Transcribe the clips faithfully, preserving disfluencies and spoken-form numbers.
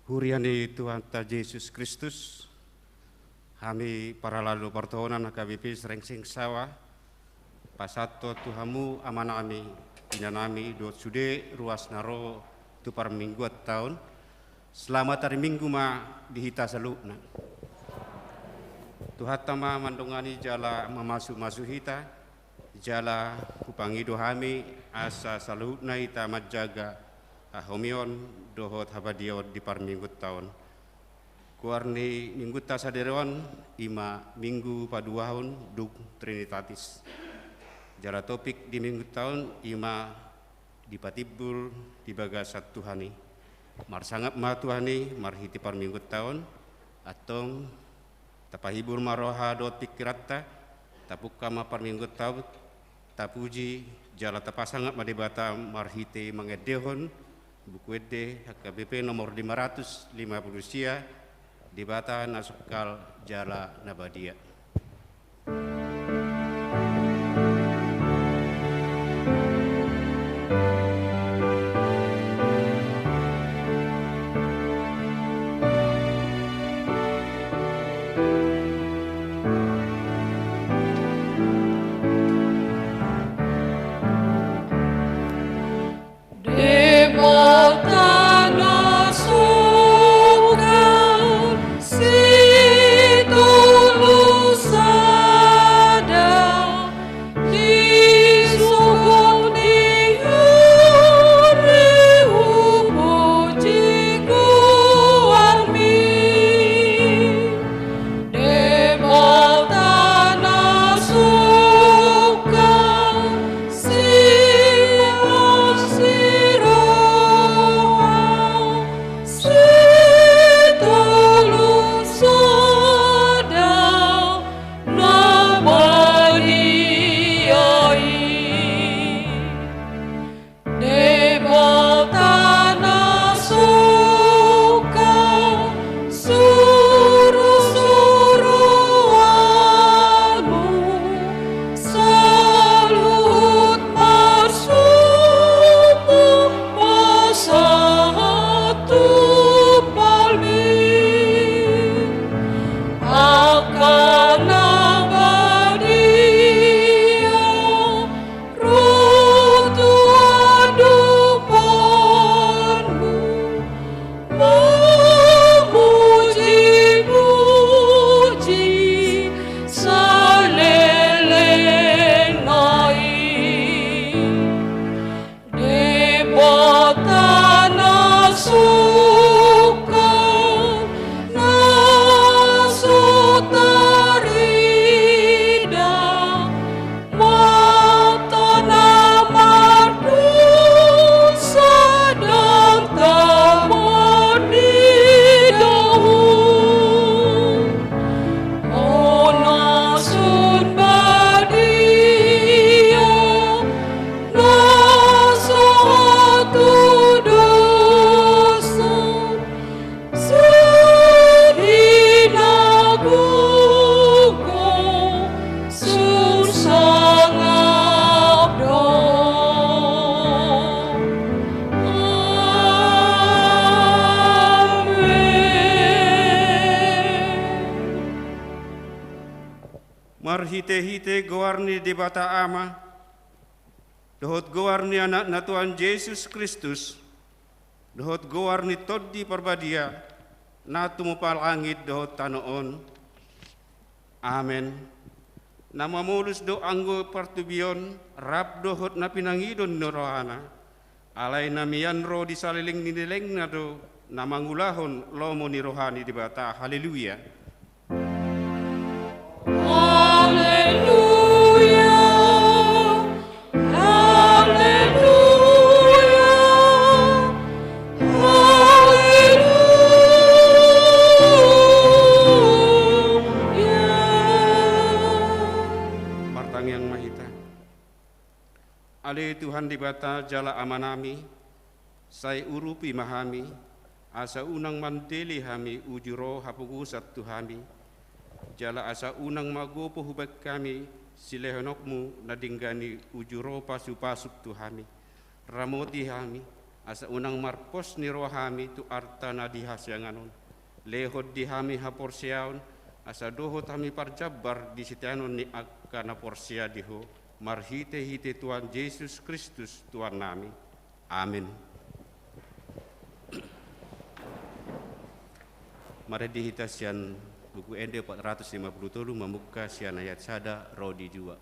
Huria ni Tuhanta Jesus Kristus, hami parhalado partohonan H K B P Srengseng Sawa, pasahathon tu hamu amanami, inanami, dohot sude ruas na ro tu parmingguanta on. Selamat hari Minggu ma di hita saluhutna. Tuhanta ma mandongani jala mamasumasu hita, jala hupangido hami asa saluhutna hita manjaga hahomion dohot habadiaon di parmingguanta on. Goar ni mingguanta sadari on i ma Minggu Paduahon dung Trinitatis. Jala topik di mingguanta on i ma dipatimbul di bagasan Tuhan i. Marsangap ma Tuhan i marhite parmingguanta on, antong tapahibul ma roha dohot pingkiranta, tapungka ma parmingguanta on, tapuji jala tapasangap ma Debata marhite mangendehon Buku Ende H K B P nomor lima ratus lima puluh sia, Debata na sungkal jala na badia. Debata na sungkal, sitolu sada, di sogot ni ari hupuji goarmi. Debata na sungkal, sian si roha, sitolu sada, na badia i. Debata na sungkal, surusuruanmu, saluhut marsomba pasahat Tuhanmi. Angka na badia, ro tu adopanmu, mamujimuji saleleng nai. Debata na sungkal, na so tarida, mata na mardosa ndang tamarnida. O na sun badia, na sahat tu dosa, sihinagogo, sun sangap do. Amen. Marhitehite goar ni Debata Ama, dohot goar ni Anakna Tuhan Jesus Kristus, dohot goar ni Tondi Parbadia, na tumompa langit dohot tano on. Amen. Na mamolus do anggo partubi on, rap dohot na pinangido ni rohana, alai na mian ro di saleleng ni lelengna do na mangulahon lomo ni roha ni Debata. Haleluya. Haleluya. Haleluya. Haleluya. Martangiang ma hita. Ale Tuhan Debata jala Amanami, sai urupi ma hami, asa unang mandele hami uju ro hapogosan tu hami, jala asa unang magopo hubaen hami silehononmu na denggan i uju ro pasupasum tu hami. Ramoti hami, asa unang marpos ni roha hami tu arta na di hasiangan on. Lehon di hami haporseaon, asa dohot hami parjambar di siteanon ni angka na porsea di Ho, marhite-hite Tuhan Jesus Kristus Tuhannami. Amen. Marende hita sian Buku Ende opat ratus lima puluh tolu, mamungka sian ayat sada ro di dua.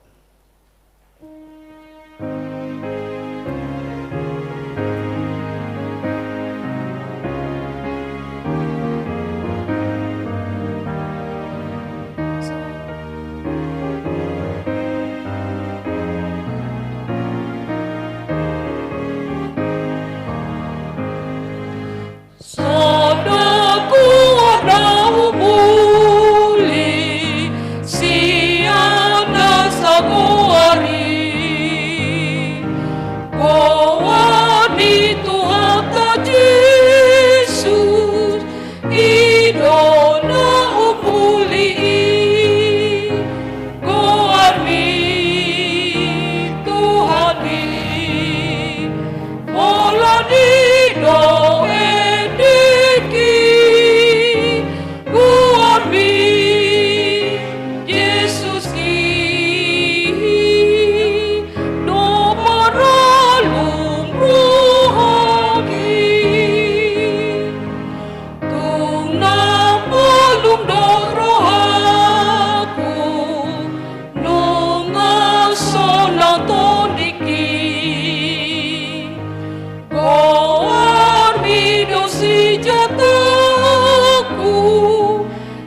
Sada goar na umuli sian na sagoar i, goar ni Tuhanta Jesus, i do na umuli i. Goarmi, Tuhan i, holan i do endek i. Goarmi, Jesus i, do maralum rohangki. Tung na malum do rohangku, nunga sonang tondingki. Goarmi do sijatangku,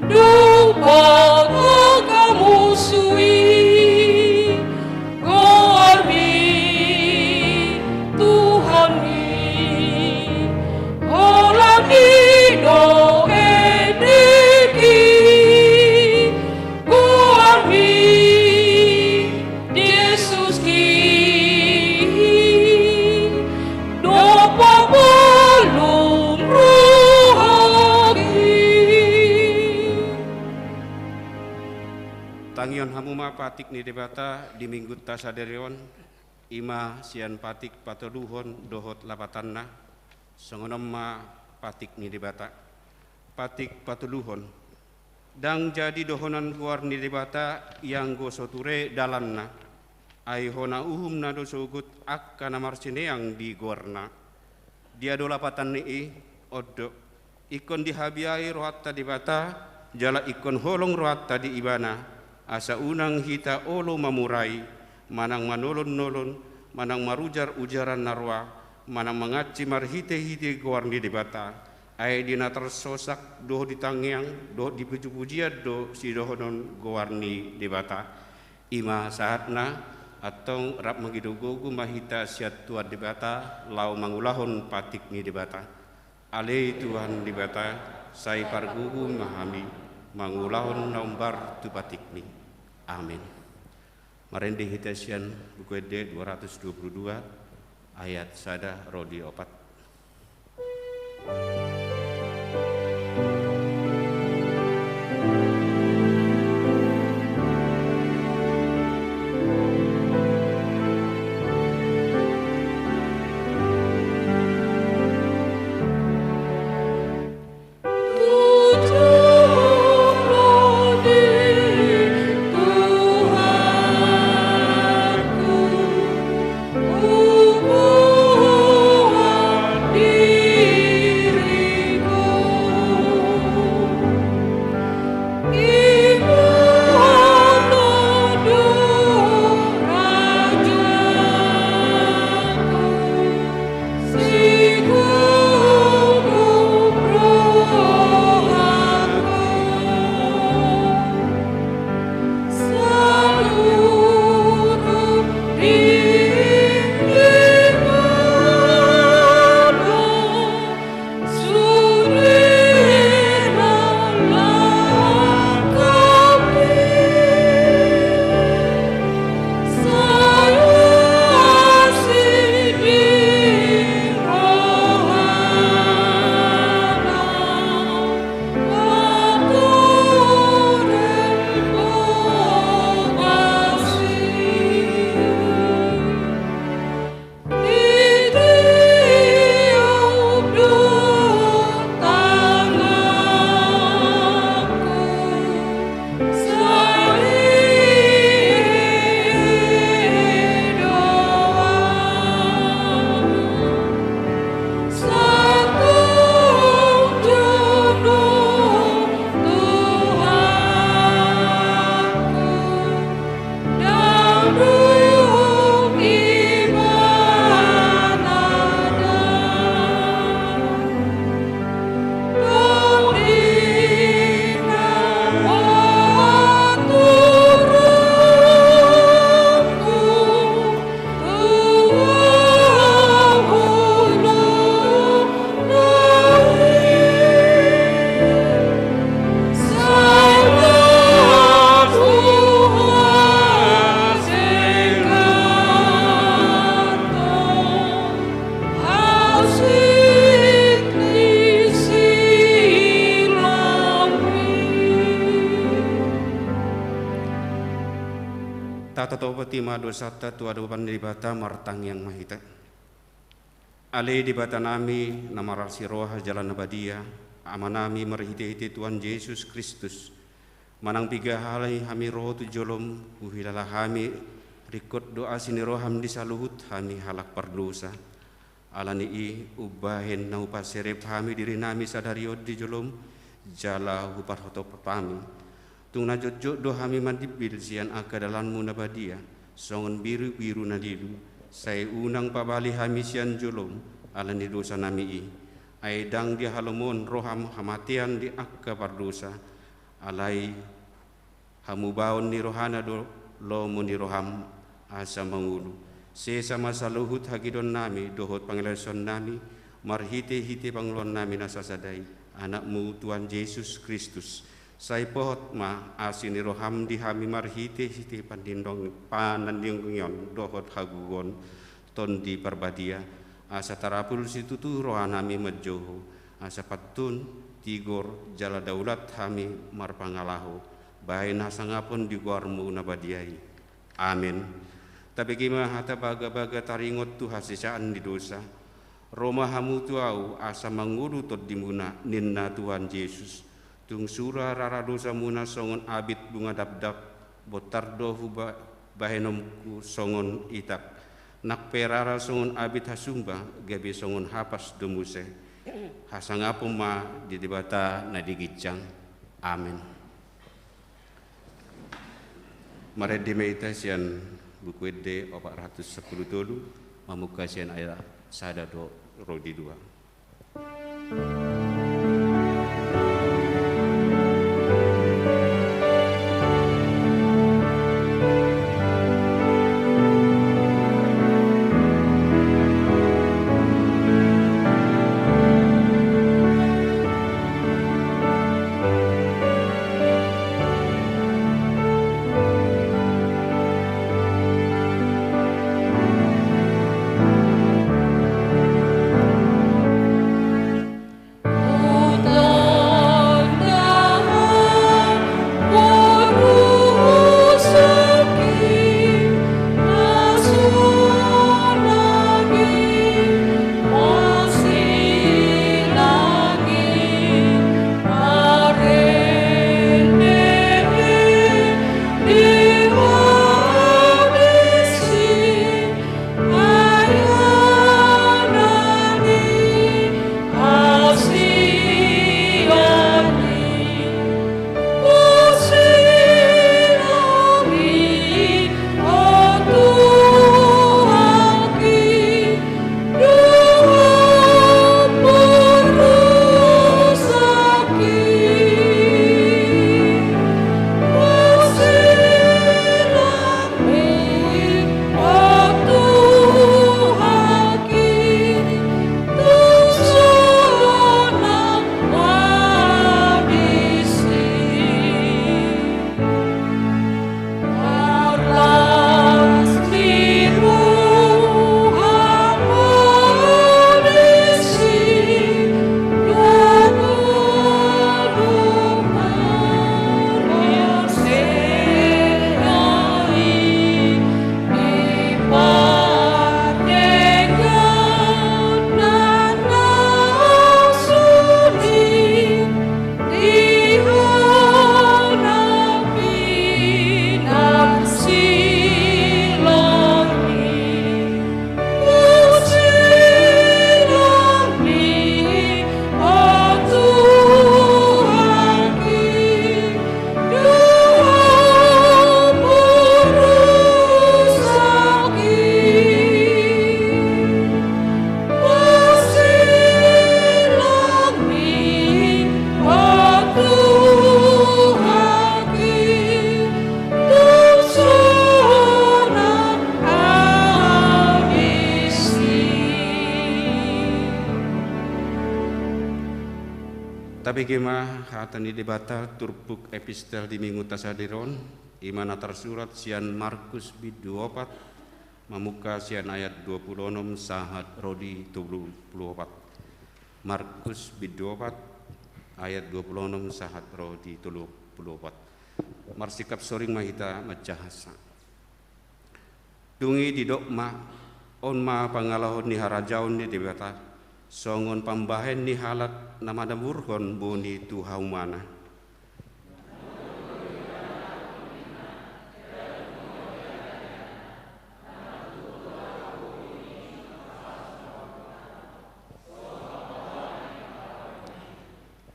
dung pangangka musu i. Goarmi, Tuhanmi, holan i do endek i. Goarmi, Jesus i, do pamalum rohangki. Tangion hamu ma patik ni Debata di Minggunta sadari on. I ma sian patik patoluhon dohot lapatanna. Songon on ma patik ni Debata. Patik patoluhon. Ndang jadi dohonon goar ni Debata ianggo so ture dalanna. Ai hona uhumna do sogot angka na marsineang di goarna. Dia do lapatan ni i? On do. Ingkon dihabiari rohanta Debata, jala ingkon holong rohanta di Ibana, asa unang hita olo mamurai, manang manolon-nolon, manang marujar-ujaran na roa, manang mangansi marhite-hite goar ni Debata. Ai di na tarsosak dohot di tangiang dohot di puji-pujian do sidohonon goar ni Debata. I ma sahatna. Antong rap mangido gogo ma hita sian Tuhan Debata laho mangulahon patik ni Debata. Ale Tuhan Debata, sai pargogo ma hami mangulahon na hombar tu patikmi. Amen. Marende hita sian Buku Ende dua ratus dua puluh dua, ayat sada ro di opat. Tima dosanta tu adopan ni Debata, martangiang ma hita. Ale Debata nami na marasi roha jala na badia, Ama nami marhite-hite Tuhan Jesus Kristus, manang piga hali hami ro tu jolom, huhilala hami ringkot do asi ni roham di saluhut hami halak pardosa. Ala ni i, umbahen na hupaserep hami diri nami sadari on di jolom, jala huparhotop hami. Tung na jotjot do hami mandimbil sian angka dalanmu na badia, songon birubiru na lilu, sai unang pabali hami sian jolom, ala ni dosa nami i. Ai ndang dihalomohon roham hamatean di angka pardosa, alai hamubaon ni rohana do lomo ni roham asa mangolu. Sesa ma saluhut hagidoan nami dohot pangalaosion nami, marhite-hite pangoluan nami na sasada i, Anakmu Tuhan Jesus Kristus. Sai pohot ma asi ni roham di hami marhite-hite panindong-, panandingongion dohot hagogoon Tondi Parbadia, asa tarapul situtu roha nami manjou Ho, asa pantun, tigor, jala daulat hami marpangalaho bahen hasangapon di goarmu na badia i. Amen. Tabege ma hata bagabaga taringot tu hasesaan ni dosa. Ro ma hamu tu ahu asa mangolu tondimuna, ninna Tuhan Jesus. Tung sura rara dosamuna songon abit bunga dapdap, bontar do huba-, bahenonku songon itak. Nang pe rara songon abit hasumba, gabe songon hapas do muse. Hasangapon ma di Debata na di ginjang. Amen. Marende ma hita sian Buku Ende opat ratus sampulu tolu, mamungka sian ayat sada do ro di dua. Tabege ma hata ni Debata turpuk epistel di Minggu ta sadari on, i ma na tarsurat sian Markus bindu opat, mamungka sian ayat dua pulu onom sahat ro di tolu pulu opat. Markus bindu opat ayat dua pulu onom sahat ro di tolu pulu opat. Marsikap soring ma hita manjahasa. Dung i didok ma: On ma pangalaho ni harajaon ni Debata, songon pambahen ni halak na manaburhon boni tu haumana.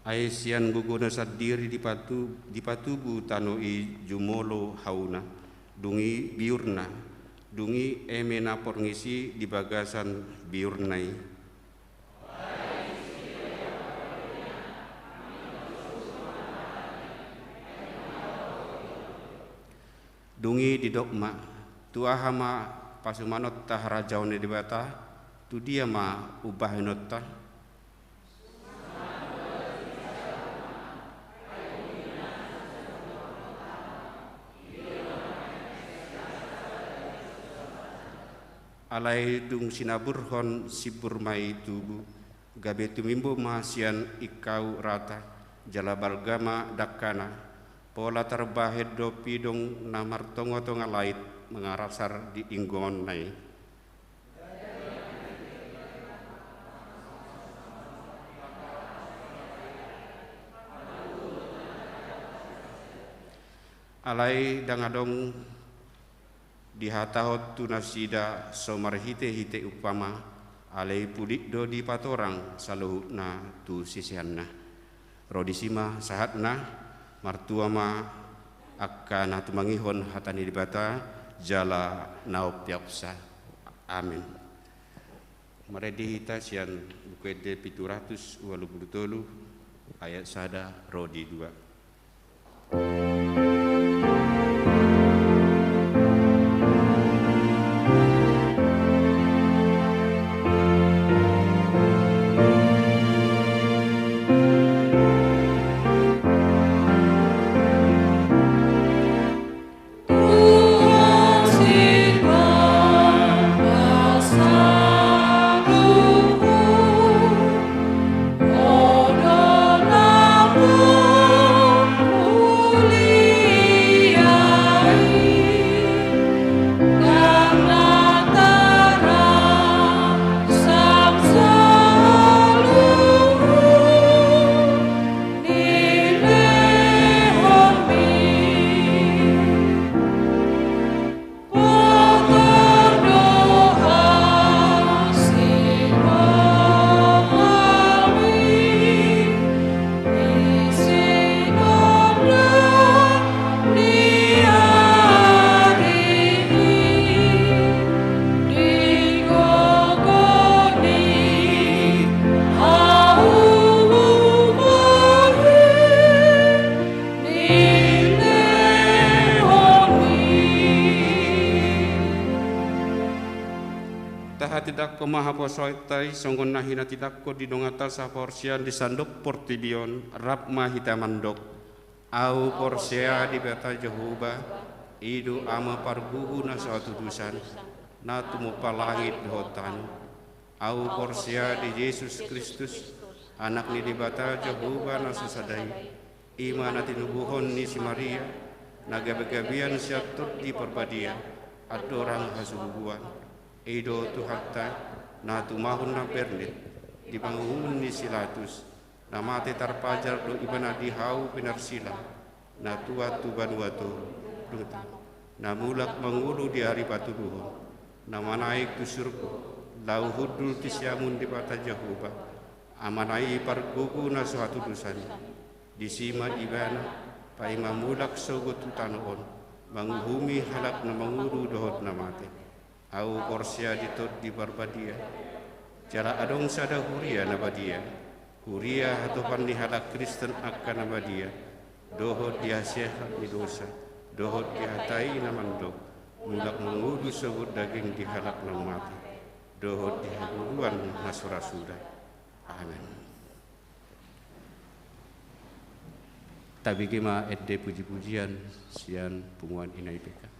Ai sian gogona sandiri dipatu-, dipatubu tano i jumolo hauna, dung i biurna, dung i eme na porngis i di bagasan biurna i. Dung i didok ma: Tu aha ma pasumanonta harajaon ni Debata? Tu dia ma umbahenonta? Alai dung sinaburhon, simbur ma i tubu, gabe tumimbo ma sian ingkau rata, jala balga ma dangkana, pola tarbahen do pidong na martongatonga lait mangarasar di inggongonna i. Alai ndang adong dihatahon tu nasida so marhitehite umpama, alai pulik do dipatorang saluhutna tu siseanna. Ro disi ma sahatna, martua ma angka na tumangihon hata ni Debata jala na umpeopsa. Amen. Marende hita sian Buku Ende pitu ratus ualu pulu tolu, ayat sada ro di dua. Tahatindangkon ma haposoonta i songon na hinatindangkon di donganta saporseaon di sandok portibi on, rap ma hita mandok: Ahu porsea di Debata Jahowa, i do Ama pargogo na so hatudosan, na tumompa langit dohot tano. Ahu porsea di Jesus Kristus, Anak ni Debata Jahowa na so sada i, i ma na tinubuhon ni si Maria, na gabegabean sian Tondi Parbadia, andorang hasuhuhuan. I do Tuhanta, na tumahon na bernit, di panguhuman ni si Latus, na mate tarpajar do Ibana di hau pinarsilang, na tuat tu banua toru, dung i, na mulak mangolu di ari patoluhon, na manaek tu surgo, laho hundul tu siamun Debata Jahowa, Amana i pargogo na so hatudosan i. Disi ma Ibana, paima mulak sogot tu tano on, manguhumi halak na mangolu dohot na mate. Ahu porsea di Tondi Parbadia. Jala adong sada huria na badia, huria hatopan ni halak Kristen angka na badia, dohot di hasesaan ni dosa, dohot di hata i na mandok: Mulak mangolu sogot daging di halak naung mate, dohot di hangoluan na so ra suda. Amen. Tabege ma ende pujipujian sian punguan Ina I P K.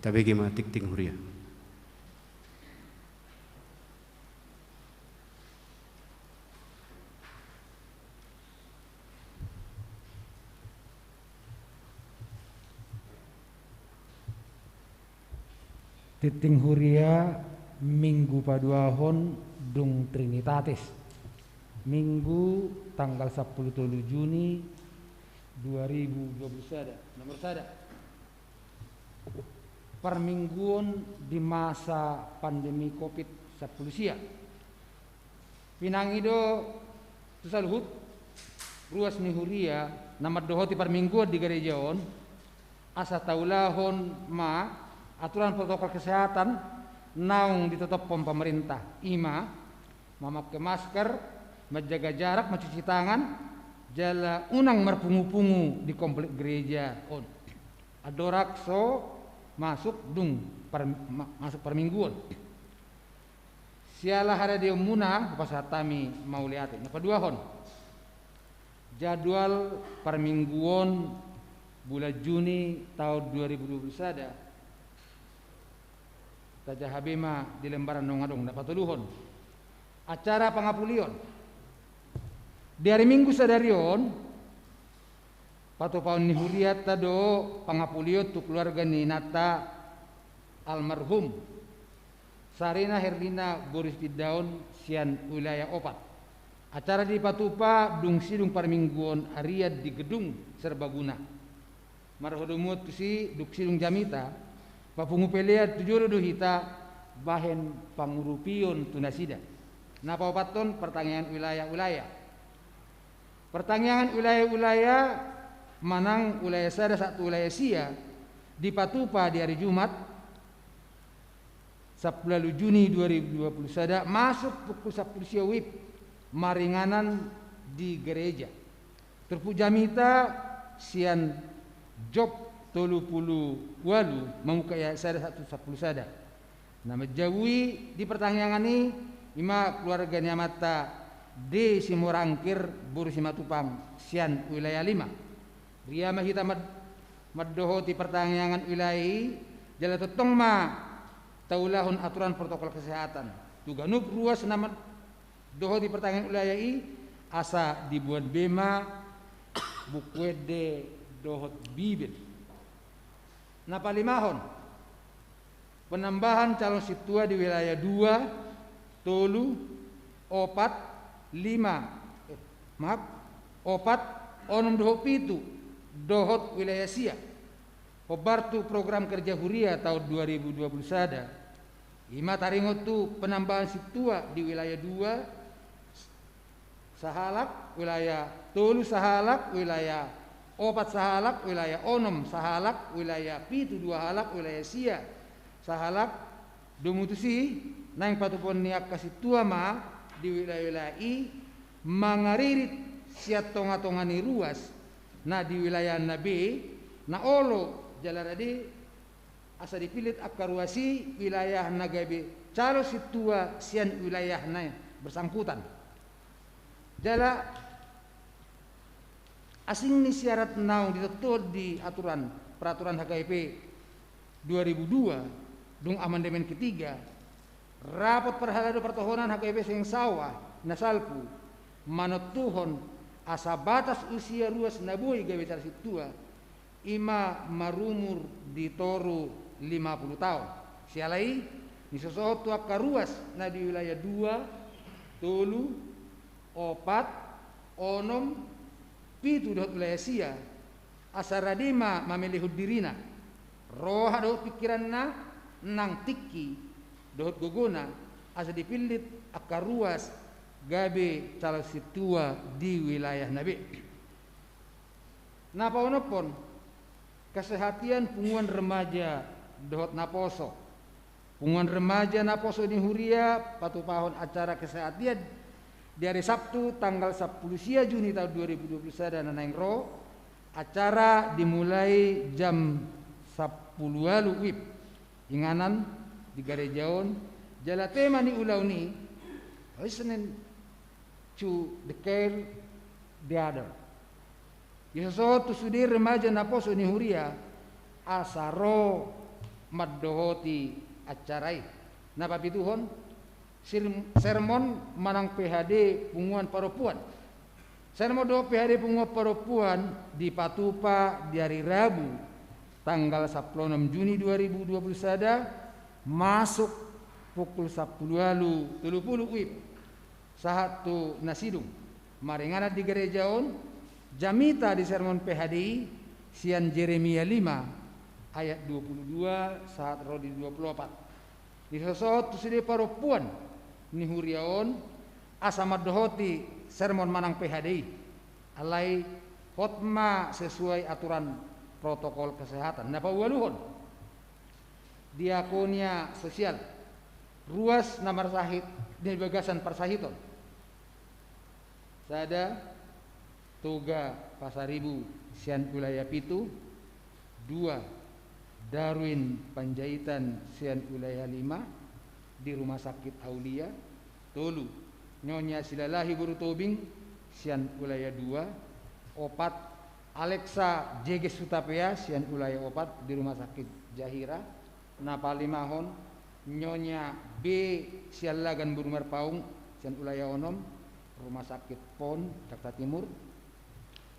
Tabege ma tingting huria. Tingting huria, Minggu paduahon dung Trinitatis. Minggu tanggal sampulu tolu Juni dua ribu dua puluh sada. Nomor sada. Parmingguon di masa pandemi covid sampulu sia. Pinangido tu saluhut ruas ni huria na mandohoti parmingguon di gareja on, asa taulahon ma aturan protokol kesehatan naung ditotophon pamarintah, i ma mamake masker, manjaga jarak, mancuci tangan, jala unang marpungu-pungu di komplek gareja on. Andorang so masuk dung par-, ma-, masuk parmingguon. Siala haradeonmuna hupasahat hami mauliate. Na paduahon, jadwal parmingguon bulan Juni taon dua ribu dua puluh sada. Tajaha be ma di lembaran naung adong. Na patoluhon, acara pangapulion. Di ari Minggu sadari on, patupaon ni hurianta do pangapulion tu keluarga ni inanta almarhum Sarina Herlina boru Sitindaon sian wilayah opat. Acara dipatupa dung sidung parmingguon arian di gedung serbaguna. Marhadomuan tusi dung sidung jamita, papungu pelean tu jolo do hita bahen pangurupion tu nasida. Na paopathon, partangiangan wilayah-wilayah. Partangiangan wilayah-wilayah manang wilayah sada sahat tu wilayah sia dipatupa di ari Jumat, sampulu ualu Juni dua ribu dua puluh sada, masuk pukul sampulu sia wib, maringanan di gareja. Turpuk jamita sian job tolu pulu ualu, mamungka ayat sada sahat tu sampulu sada. Na manjabui di partangiangan i, i ma keluarga ni amanta D. Simorangkir boru Simatupang sian wilayah lima. Ria ma hita mad-, mandohoti partangiangan wilayah i, jala tongtong ma taulahon aturan protokol kesehatan tu ganup ruas na mandohoti partangiangan wilayah i, asa diboan be ma buku ende dohot Bibel. Na palimahon, penambahan calon sintua di wilayah dua, tolu, opat, lima, eh, maaf, opat, onom dohot pitu, dohot wilayah sia. Hombar tu program kerja huria taon dua ribu dua puluh sada, i ma taringot tu penambahan sintua di wilayah dua, sahalak, wilayah tolu sahalak, wilayah opat sahalak, wilayah onom sahalak, wilayah pitu dua halak, wilayah sia sahalak. Domu tusi, naeng patupaon ni angka sintua ma di wilayah-wilayah i, mangaririt sian tonga-tonga ni ruas na di wilayahna be, na olo jala rade, asa dipillit angka ruas i wilayah na gabe calon sintua sian wilayah na bersangkutan. Jala asing ni syarat naung ditotohon di aturan, peraturan H K I P dua ribu dua, dung amandemen ketiga, rapot parhalado partohonan H K I P sian saoa na salpu manontuhon asa batas usia ruas na boi gabe calon sintua, i ma marumur di toru lima pulu taon. Siala i, nisosohon tu angka ruas na di wilayah dua, tolu, opat, onom, pitu dohot wilayah sia, asa rade ma mamelehon dirina, roha dohot pingkiranna, nang tingki dohot gogona, asa dipillit angka ruas gabe calon sintua di wilayahna be. Na paonomhon, kesehatian punguan remaja dohot naposo. Punguan remaja naposo ni huria patupahon acara kesehatian di ari Sabtu tanggal sampulu sia Juni taon dua ribu dua puluh sada na naeng ro. Acara dimulai jam sampulu ualu wib, inganan di gareja on, jala tema ni ulaon i, listening to the care the other. Disosohon tu sude remaja naposo ni huria, asa ro mandohoti acara i. Na papituhon, sir-, sermon manang P H D punguan parompuan. Sermon dohot P H D punguan parompuan dipatupa di ari Rabu, tanggal sampulu onom Juni dua ribu dua pulu sada, masuk pukul sampulu ualu tolu pulu WIB, sahat tu na sidung. Maringanan di gareja on, jamita di sermon P H D i sian Jeremia lima ayat dua pulu dua sahat ro di dua pulu opat. Disosohot tu sude parompuan ni huria on asa mandohoti sermon manang P H D i. Alai hot ma sesuai aturan protokol kesehatan. Na paualuhon, diakonia sosial. Ruas na marsahit di bagasan parsahiton. Sada, Toga Pasaribu sian Ulaya pitu. Dua, Darwin Panjaitan sian Ulaya lima di Rumah Sakit Aulia. Tolu, Nyonya Silalahi boru Tobing sian Ulaya dua. Opat, Alexa Jeges Hutapea sian Ulaya opat di Rumah Sakit Jahira. Na palimahon, Nyonya B Siallagan boru Marpaung sian Ulaya onom, Rumah Sakit Pon, Jakarta Timur.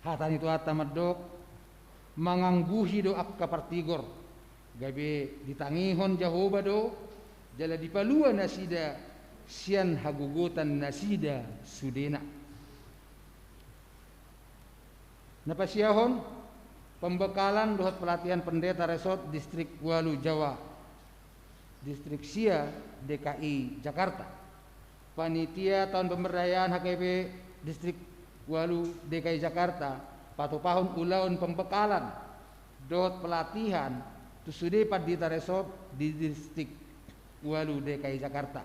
Hata ni Tuhanta mandok, mangangguhi do angka partigor, gabe ditangihon Jahowa do, jala dipalua nasida sian hagogotan nasida sudena. Na pasiahon, pembekalan dohot pelatihan pendeta resort distrik ualu Jawa, distrik sia, D K I Jakarta. Panitia taon pemberdayaan H K B P distrik ualu D K I Jakarta patupahon ulaon pembekalan dohot pelatihan tu sude pandita resort di distrik ualu D K I Jakarta.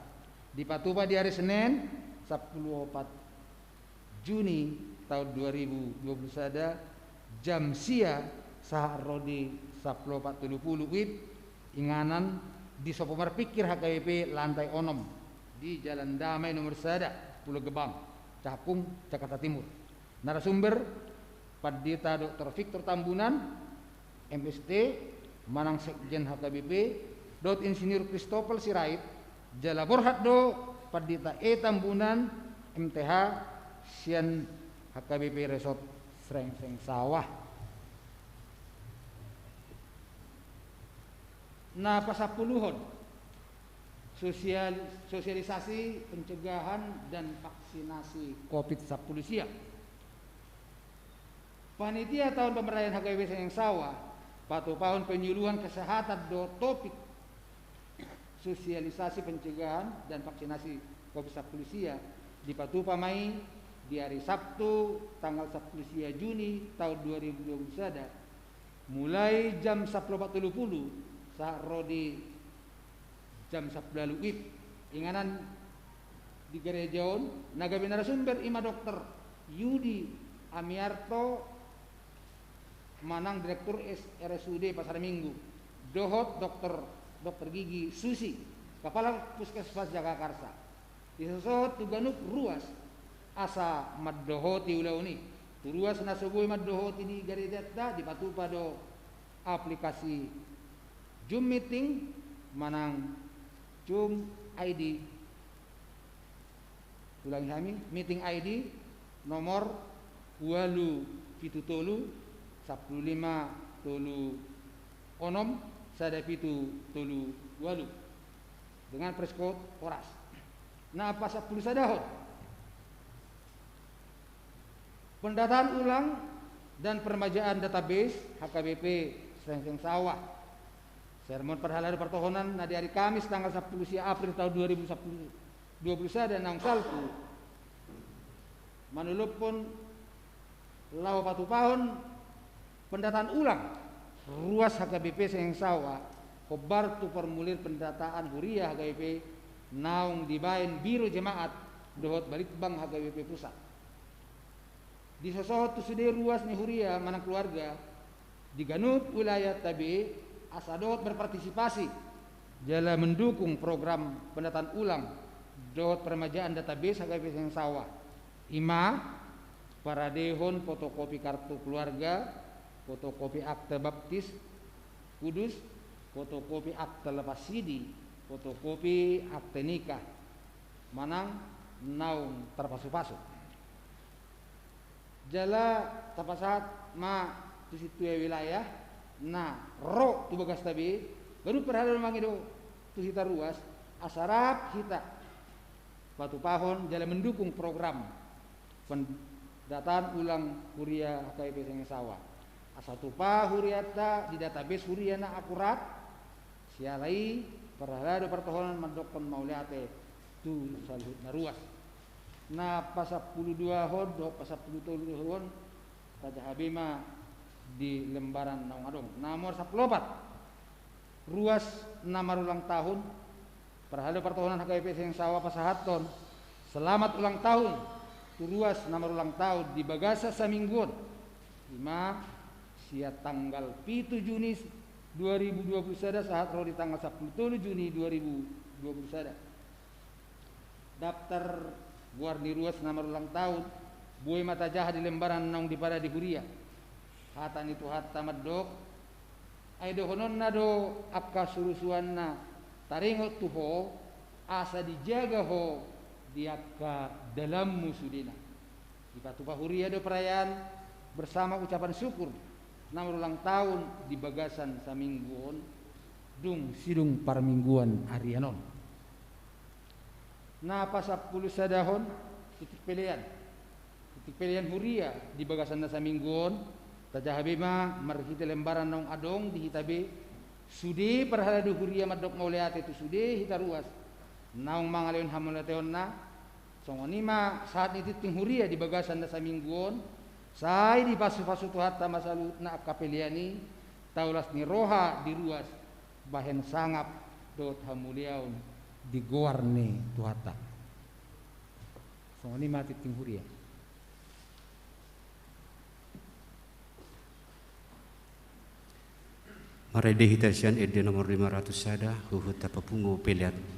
Dipatupa di ari Senen, sampulu opat Juni taon dua ribu dua pulu sada, jam sia sahat ro di sampulu opat tolu pulu WIB, inganan di Sopo Marpikir H K B P lantai onom, di Jalan Damai nomor sada, Pulo Gebang, Cakung, Jakarta Timur. Narasumber, Pandita Doktor Victor Tambunan, M S T, manang Sekjen H K B P, dohot Insinyur Christopher Sirait, jala borhat do Pandita E Tambunan, M T H, sian H K B P Resort Srengseng Sawah. Na pasampuluhon, sosial-, sosialisasi pencegahan dan vaksinasi covid sampulu sia. Panitia taon pemberdayaan H K B P Srengseng Sawah patupahon penyuluhan kesehatan dohot topik sosialisasi pencegahan dan vaksinasi covid sampulu sia dipatupa ma i di ari Sabtu tanggal sampulu sia Juni taon dua ribu dua pulu sada, mulai jam sampulu opat tolu pulu sahat ro di jam sampulu ualu WIB. Inganan di gareja on, na gabe narasumber i ma Doktor Yudi Amiarto, manang Direktur S-, R S U D Pasar Minggu, dohot dokter, dokter gigi Susi, Kepala Puskesmas Jagakarsa. Disosohot tu ganup ruas asa mandohoti ulaon i. Tu ruas na so boi mandohoti di garejanta, dipatupa do aplikasi Zoom Meeting manang Zoom I D. Ulangi hami, meeting I D nomor ualu pitu tolu, sampulu lima tolu onom, sada pitu tolu ualu, dengan press code Horas. Na pasampulu sadahon, pendataan ulang dan permajaan database H K B P Srengseng Sawah. Sermon parhalado partohonan na di ari Kamis tanggal sampulu sia April taon dua ribu sampulu, dua pulu sada naung salpu, manulunghon laho patupahon pendataan ulang ruas H K B P Srengseng Sawah hombar tu formulir pendataan huria H K B P naung dibaen Biro Jemaat dohot Balitbang H K B P Pusat. Disosohot tu sude ruas ni huria manang keluarga di ganup wilayah ta be asa dohot berpartisipasi jala mendukung program pendataan ulang dohot permajaan database H K B P Srengseng Sawah. I ma paradehon fotokopi kartu keluarga, fotokopi akta baptis kudus, fotokopi akta lepas sidi, fotokopi akta nikah, manang naung tarpasupasu. Jala tapasahat ma tu sintua wilayah na ro tu bagasta be, ganup parhalado mangido tu hita ruas, asa rap hita patupahon jala mendukung program pendataan ulang huria H K B P Sengsawa. Asa tupa hurianta di database huria na akurat, siala i parhalado partohonan mandokkon mauliate tu saluhut na ruas. Na pasampulu dua hon dohot pasampulu tolu hon, tajaha be ma di lembaran naung adong. Na nomor sampulu opat, ruas na marulang tahun, parhalado partohonan H K B P Sengsawa pasahathon selamat ulang tahun tu ruas na marulang tahun di bagasan saminggu on. Ima sian tanggal pitu Juni dua ribu dua puluh sada sahat ro di tanggal sampulu tolu Juni dua ribu dua puluh sada. Daftar goar ni ruas na marulang tahun boi ma tajaha di lembaran naung dipada di huria. Hata ni Tuhanta mandok, ai dohononna do angka surusuanna taringot tu ho, asa dijaga ho di angka dalanmu sudena. Dipatupa huria do perayaan bersama ucapan syukur na marulang tahun di bagasan saminggu on, dung sidung parmingguan arian on. Na pasampulu sadahon, titik pelean. Titik pelean huria di bagasan na saminggu on, tajaha be ma marhite lembaran naung adong di hita be, sude parhalado huria mandok mauliate tu sude hita ruas naung mangalehon hamauliateonna. Songon i ma sahat ni tingting huria di bagasan na saminggu on, sai dipasupasu Tuhanta ma saluhutna angka pelean i, taulas ni roha di ruas, bahen sangap dohot hamuliaon di goar ni Tuhanta. Songon i ma tingting huria. Marende hita sian ende nomor lima ratus sada, huhut tapapungu pelean.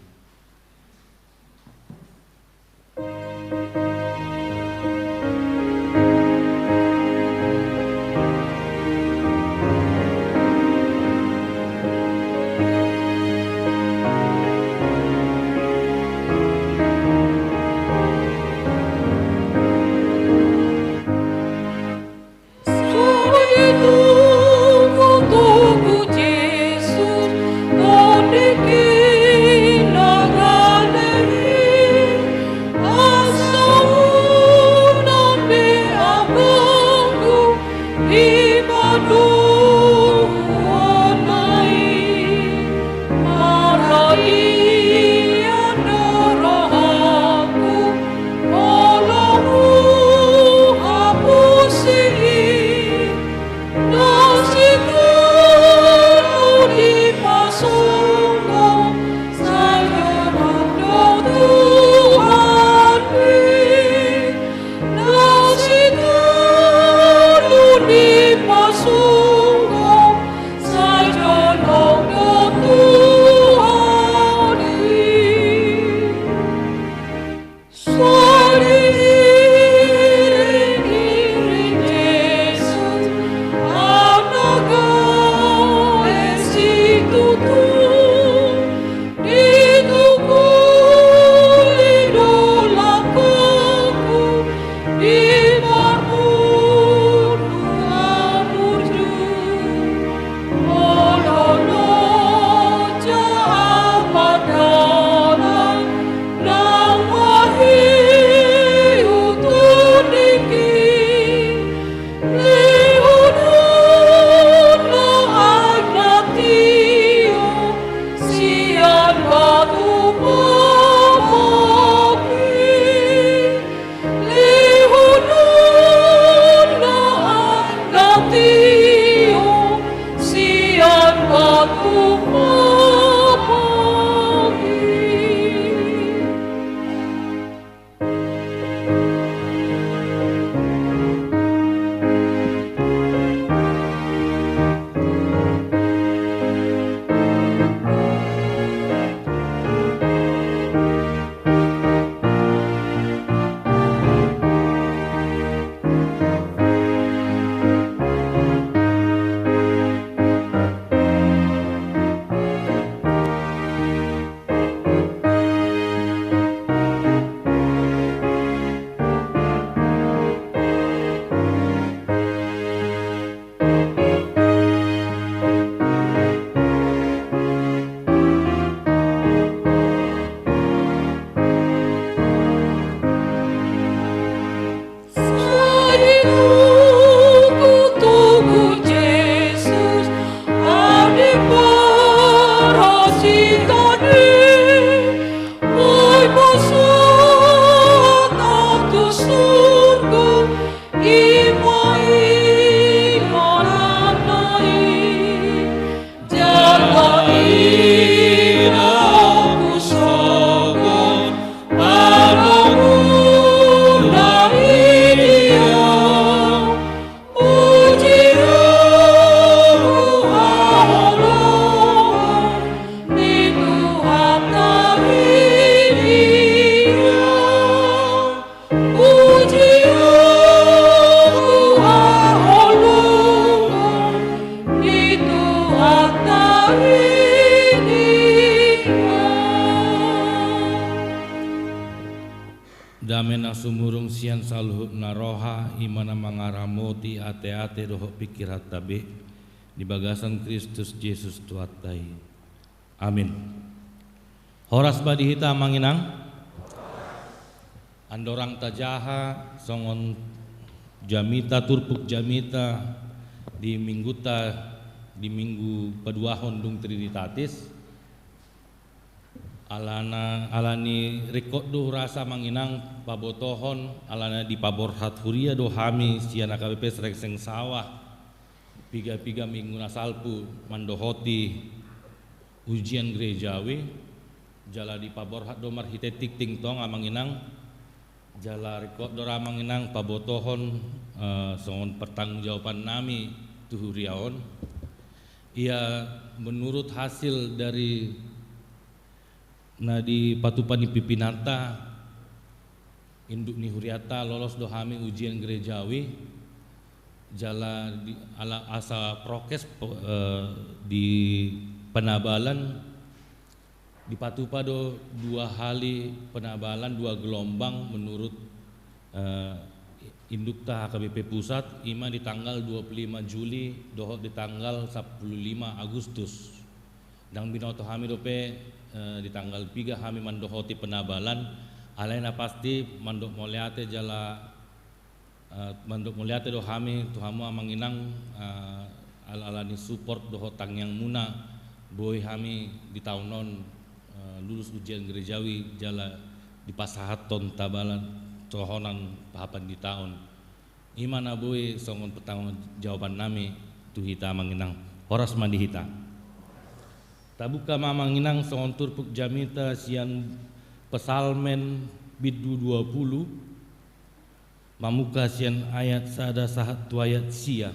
Ia, pujian tu haholongan ni Tuhanta i. Dame na sumurung sian saluhut na roha, i ma na mangaramoti ateate dohot pingkiranta be di bagasan Kristus Jesus Tuhanta i. Amin. Horas ma di hita amang inang. Andorang tajaha songon jamita, turpuk jamita di mingguta, di minggu paduahon dung Trinitatis. Alana, alani ringkot do hurasa amang inang pabotohon, alana dipaborhat huria do hami sian H K B P Srengseng Sawah, piga-piga minggu na salpu mandohoti ujian gerejawi, jala dipaborhat do marhite tingting tong amang inang, jala ringkot do ra amang inang pabotohon, eh, songon pertanggungjawaban nami tu huria on. Ia menurut hasil dari na dipatupa ni pimpinanta, induk ni hurianta, lolos do hami ujian gerejawi, jala di, ala asa prokes, eh, di Penabalan, dipatupa do dua hali penabalan, dua gelombang menurut, eh, indukta H K B P Pusat, i ma di tanggal dua puluh lima Juli dohot di tanggal sepuluh lima Agustus. Ndang binoto hami dope, eh, di tanggal piga hami mandohoti penabalan, alai na pasti mandok mauliate jala, eh, mandok mauliate do hami tu hamu amang inang, eh, ala-ala ni support dohot tangiangmuna, boi hami di taon on, eh, lulus ujian gerejawi jala dipasahathon tabalan tohonan pahapanditaan. I ma na boi songon pertanggungjawaban nami tu hita amang inang. Horas ma di hita. Tabuka ma amang inang songon turpuk jamita sian Psalmen bindu dua puluh, mamungka sian ayat sada sahat tu ayat sia.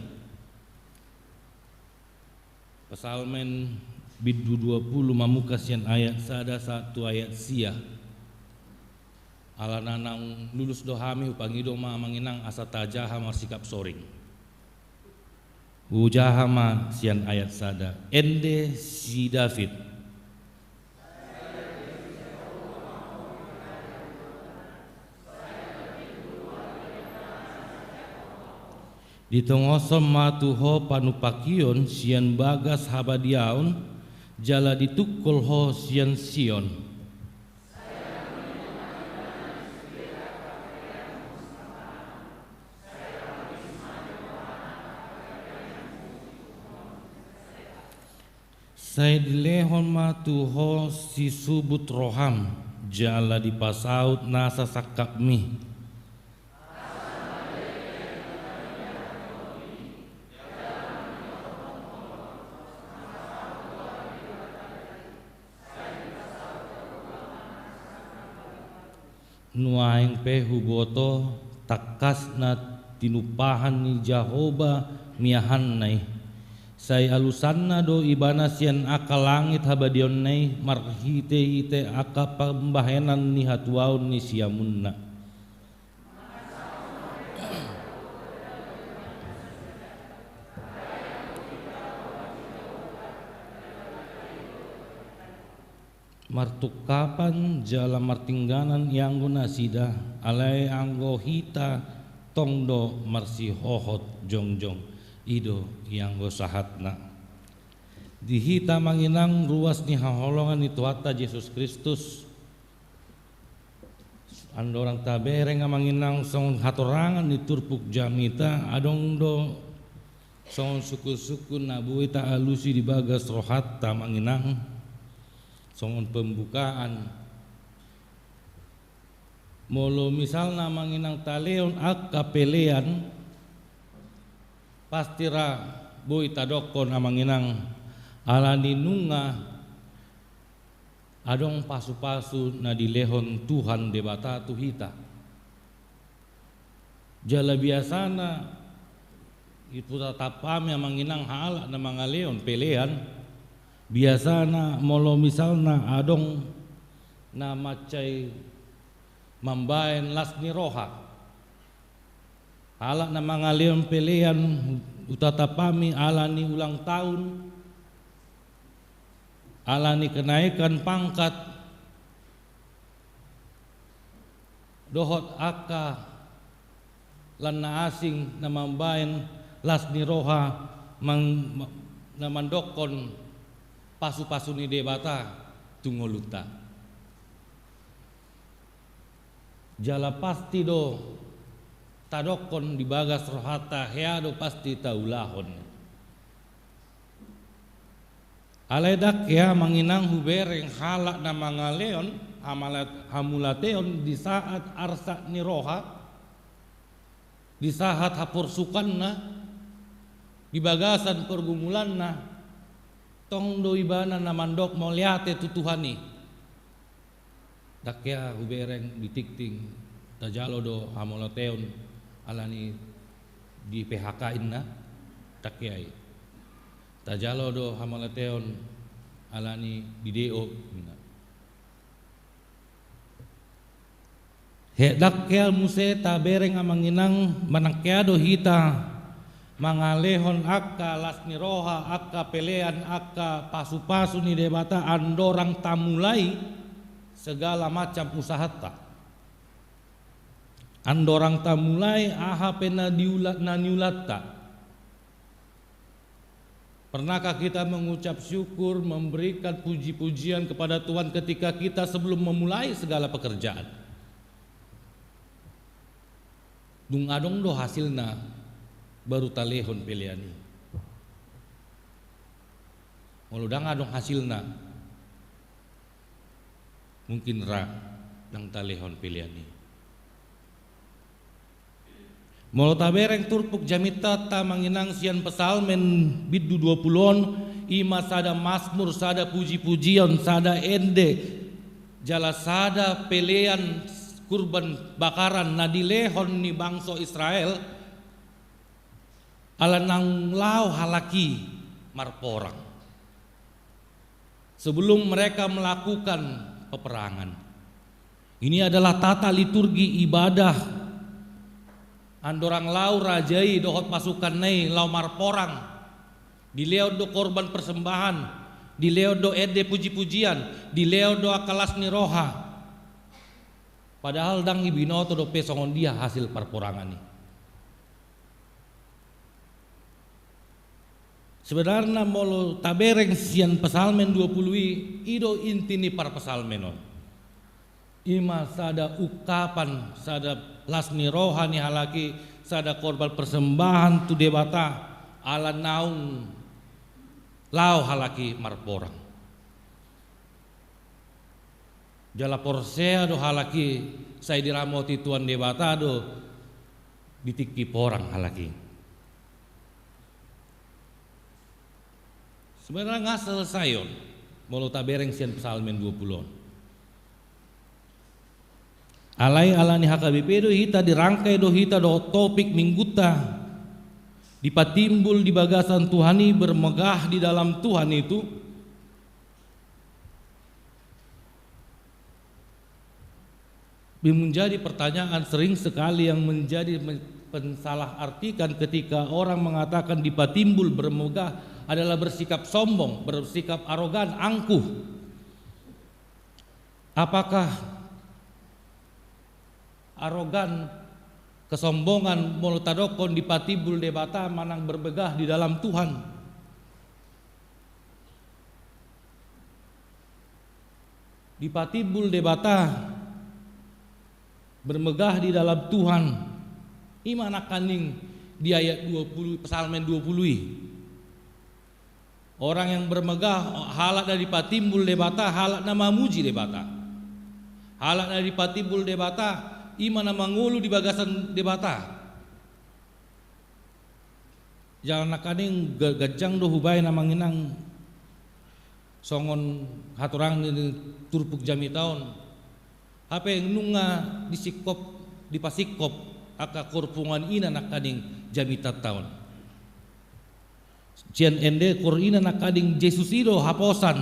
Psalmen bindu dua puluh, mamungka sian ayat sada sahat tu ayat sia. Alana naung lulus do hami, hupangido ma amang inang asa tajaha marsikap soring. Hujaha ma sian ayat sada. Ende si David. Ditongoshon ma tu ho panumpakion sian bagas habadiaon, jala ditungkol ho sian Sion. Sai dilehon ma tu ho sisubut roham, jala dipasaut nasa sangkapmi. Nuaeng pe huboto tangkas na tinumpahan ni Jahowa miahanna i. Sai alusanna do Ibana sian angka langit habadiaonna i, marhitehite angka pambahenan ni hatuaon ni siamunna. Martungkapan jala martingganan ianggo nasida, alai anggo hita tong do marsihohot jongjong. I do ianggo sahatna. Di hita amang inang ruas ni haholongan ni Tuhanta Jesus Kristus, andorang tabereng amang inang songon hatorangan ni turpuk jamita, adong do songon sungkun-sungkun na boi taalusi di bagas rohanta amang inang, songon pembukaan. Molo misalna amang inang talehon angka pelean, pasti ra boi tadokkon amang inang, alani nunga adong pasu-pasu na dilehon Tuhan Debata tu hita. Jala biasana, i pe tatap hami amang inang halak na mangalehon pelean, biasana molo misalna adong na mansai mambaen las ni roha. Halak na mangalehon pelean, hutatap hami ala ni ulang tahun, ala ni kenaikan pangkat, dohot angka lan na asing na mambaen las ni roha mang-, ma-, na mandokkon pasu-pasu ni Debata tu ngolunta. Jala pasti do tadokkon di bagas rohanta, hea do pasti taulahon. Alai ndang hea, amang inang, hubereng halak na mangalehon hamalat-, hamauliateon di saat arsak ni roha, di saat haporsukanna, di bagasan pergumulanna, tong do ibana na mandok mauliate tu Tuhan i. Ndang hea hubereng di tingting, tajalo do hamauliateon ala ni di P H K inna, ndang hea i. Tajalo do hamauliateon ala ni di D O inna. He, ndang hea muse tabereng, amang inang, manang hea do hita mangalehon angka las ni roha, angka pelean, angka pasu-pasu ni Debata, andorang tamulai segala macam usahanta. Andorang tamulai aha pe na diula-, na niulanta. Pernahkah kita mengucap syukur, memberikan puji-pujian kepada Tuhan ketika kita sebelum memulai segala pekerjaan? Dung adong do hasilna, baru talehon pelean i. Molo ndang adong hasilna, mungkin ra ndang talehon pelean i. Molo tabereng turpuk jamita, amang inang, sian Psalmen bindu dua pulu on, i ma sada masmur, sada puji-pujian, sada ende, jala sada pelean kurban bakaran na dilehon ni bangso Israel, ala naung laho halak i marporang. Sebelum mereka melakukan peperangan. Ini adalah tata liturgi ibadah. Andorang laho raja i dohot pasukanna i laho marporang, dilehon do korban persembahan, dilehon do ende puji-pujian, dilehon do angka las ni roha. Padahal ndang ibinoto dope songon dia hasil parporangan i. Sebenarna molo tabereng sian Psalmen dua pulu i, i do inti ni parpsalmen on. I ma sada ungkapan, sada las ni roha ni halak i, sada korban persembahan tu Debata, ala naung laho halak i marporang. Jala porsea do halak i sai diramoti Tuhan Debata do di tingki porang halak i. Sebenarna nga selesai on, molo tabereng sian Psalmen dua pulu on. Alai ala ni H K B P do hita, dirangkai do hita dohot topik minggunta, dipatimbul di bagasan Tuhan i, bermegah di dalam Tuhan itu. Menjadi pertanyaan sering sekali yang menjadi men-, pensalahartikan ketika orang mengatakan dipatimbul bermegah adalah bersikap sombong, bersikap arogan, angkuh. Apakah arogan, kesombongan, molo tadokkon dipatimbul Debata manang bermegah di dalam Tuhan? Dipatimbul Debata, bermegah di dalam Tuhan. I ma nangkaning di ayat dua pulu, Psalmen dua pulu i. Orang yang bermegah, halak na dipatimbul Debata, halak na mamuji Debata. Halak na dipatimbul Debata, i ma na mangolu di bagasan Debata. Jala nangkaning ga-, ganjang do hubaen, amang inang, songon haturangan ni turpuk jamita on. Hape nunga disingkop, dipasingkop angka koor punguan i na nangkaning jamitanta on. Sian ende koor i na nangkaning Jesus i do haposan,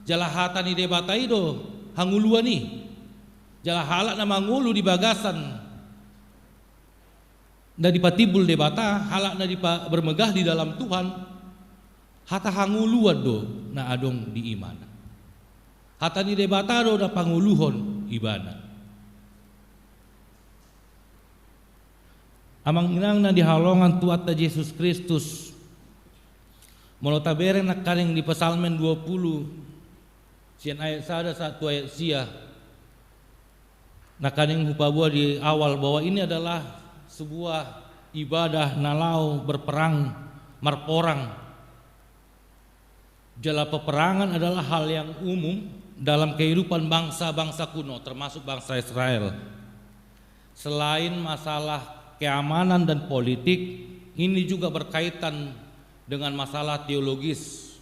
jala hata ni Debata i do hangoluan i. Jala halak na mangolu di bagasan na dipatimbul Debata, halak na dipa-, bermegah di dalam Tuhan, hata hangoluan do na adong di ibana. Hata ni Debata do na pangoluhon ibana. Amang inang na hinaholongan Tuhanta Jesus Kristus, molo tabereng nangkaning di Psalmen dua puluh, sian ayat sada sahat tu ayat sia, nangkaning hupaboa di awal bahwa ini adalah sebuah ibadah na laho berperang, marporang. Jala peperangan adalah hal yang umum dalam kehidupan bangsa-bangsa kuno, termasuk bangsa Israel. Selain masalah keamanan dan politik, ini juga berkaitan dengan masalah teologis.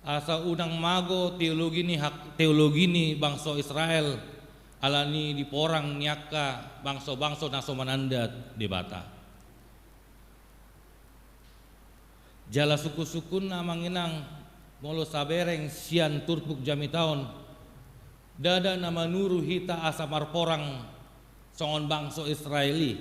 Asa unang mago teologi ni hak-, teologi ni bangso Israel, alani di porang ni angka bangso-bangso na so mananda Debata. Jala sungkun-sungkunna amang inang, molo tabereng sian turpuk jamita on, ndada na manuru hita asa marporang songon bangso Israel i.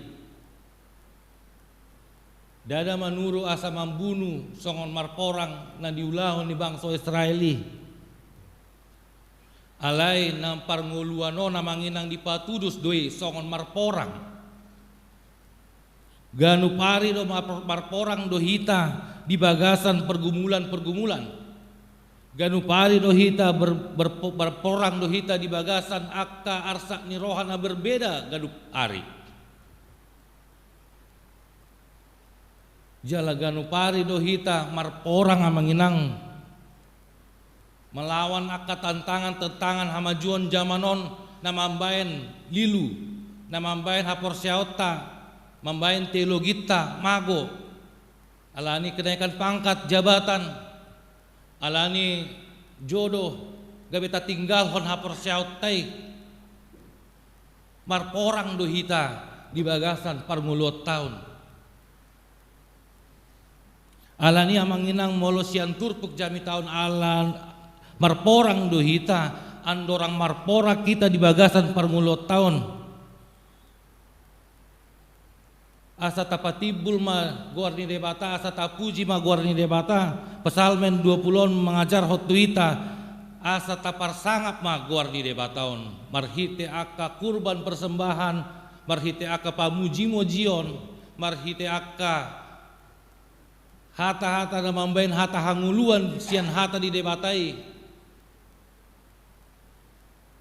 Ndada manuru asa mambunu songon marporang na niulahon ni bangso Israel i. Alai na parngoluan on amang inang dipatudos do i songon marporang. Ganup ari do mar-, marporang do hita di bagasan pergumulan-pergumulan. Ganup ari do hita ber-, ber-, marporang do hita di bagasan angka arsak ni roha na berbeda ganup ari. Jala ganup ari do hita marporang amang inang, melawan angka tantangan-tantangan hamajuon jaman on na mambaen lilu, na mambaen haporseaonta, mambaen teologinta mago. Alani kenaikan pangkat jabatan, alani jodoh, gabe tatinggalhon haporseaonta i. Marporang do hita di bagasan parngoluonta on. Alani amang inang molo sian turpuk jamita on ala marporang do hita, andorang marporang hita di bagasan parngoluonta on. Asa tapatimbul ma goar ni Debata, asa tapuji ma goar ni Debata. Psalmen dua puluh on mangajarhon tu hita, asa taparsangap ma goar ni Debata on. Marhite angka kurban persembahan, marhite angka pamuji-mujion, marhite angka hata-hata na mambaen hata hangoluan sian hata ni Debata i.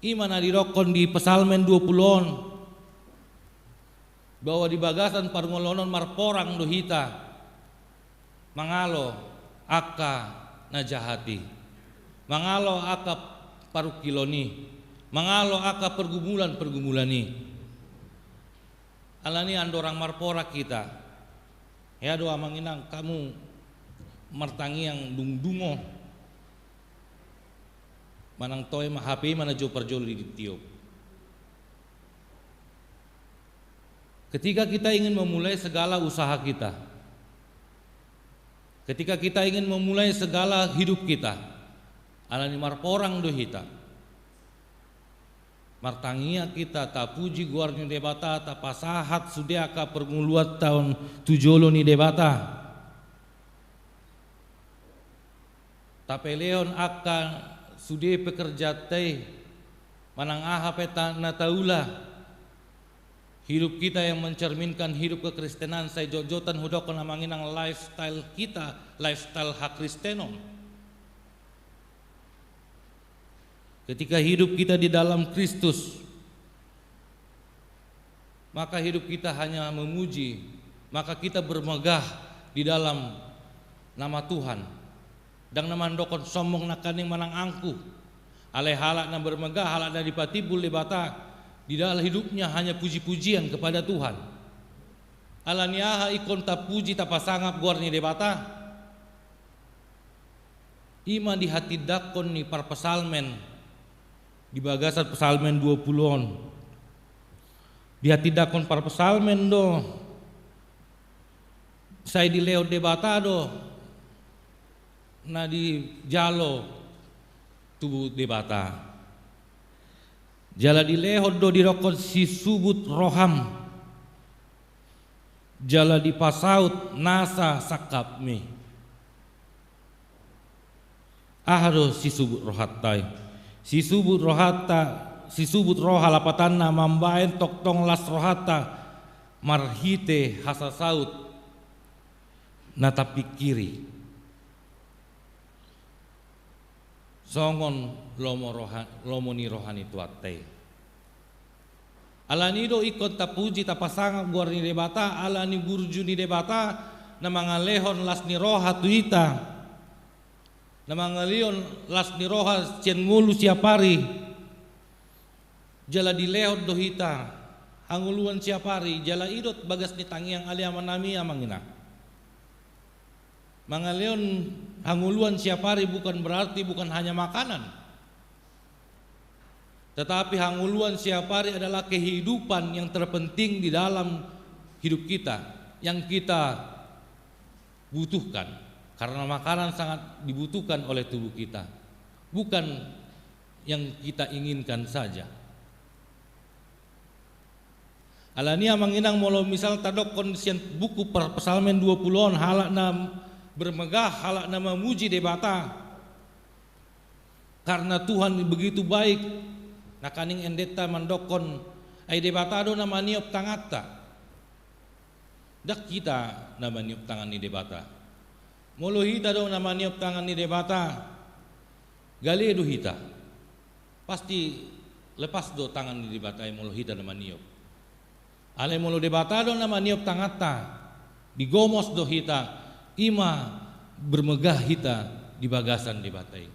I ma na didokkon di Psalmen dua puluh on, bahwa di bagasan parngoluon on marporang do hita mangalo angka na jahat i, mangalo angka parungkilon i, mangalo angka pergumulan-pergumulan i. Alani andorang marporang hita, hea do amang inang hamu martangiang dung dungo, manang toe ma H P i ma na jolo parjolo ditiop. Ketika kita ingin memulai segala usaha kita, ketika kita ingin memulai segala hidup kita, alani marporang do hita. Martangiang hita, tapuji goar ni Debata, tapasahat sude angka parngoluonta on tu jolo ni Debata. Tapelehon angka sude pekerjaonta i, manang aha pe ta-, na taula. Hidup kita yang mencerminkan hidup kekristenan, sai jotjotan hudokkon amang inang lifestyle kita, lifestyle hakristenon. Ketika hidup kita di dalam Kristus, maka hidup kita hanya memuji, maka kita bermegah di dalam nama Tuhan. Ndang na mandokkon sombong nangkaning manang angkuh. Alai halak na bermegah, halak na dipatimbul Debata, di dalam hidupnya hanya puji-pujian kepada Tuhan. Alani aha ingkon tapuji, tapasangap goar ni Debata? I ma di hatindangkon ni parpsalmen di bagasan Psalmen dua puluh on. Di hatindangkon parpsalmen do, sai dilehon Debata do na dijalo tu Debata. Jala dilehon do didokkon sisubut roham, jala dipasaut nasa sangkapmi. Aha do sisubut rohanta i? Sisubut rohanta, sisubut roha lapatanna mambaen tongtong las rohanta marhite hasasaut na tapingkiri. Songon lomo roha, lomo ni roha ni Tuhanta i. Alani do ingkon tapuji, tapasangap goar ni Debata, alani burju ni Debata, na mangalehon las ni roha tu hita, na mangalehon las ni roha sian ngolu siapari, jala dilehon do hita hangoluan siapari, jala i do bagas ni tangiang ale amanami, amang inang. Mangalehon hangoluan siapari bukan berarti bukan hanya makanan. Tetapi hangoluan siapari adalah kehidupan yang terpenting di dalam hidup kita, yang kita butuhkan. Karena makanan sangat dibutuhkan oleh tubuh kita. Bukan yang kita inginkan saja. Alani i amang inang, molo misal tadokkon sian buku Par-, Psalmen dua puluh on, halak na bermegah, halak na mamuji Debata. Karena Tuhan begitu baik, nangkaning endenta mandokkon, ai Debata do na maniop tanganta. Ndang hita na maniop tangan ni Debata. Molo hita do na maniop tangan ni Debata, gale do hita. Pasti lepas do tangan ni Debata i molo hita na maniop. Alai molo Debata do na maniop tanganta, digomos do hita, i ma bermegah hita di bagasan Debata i.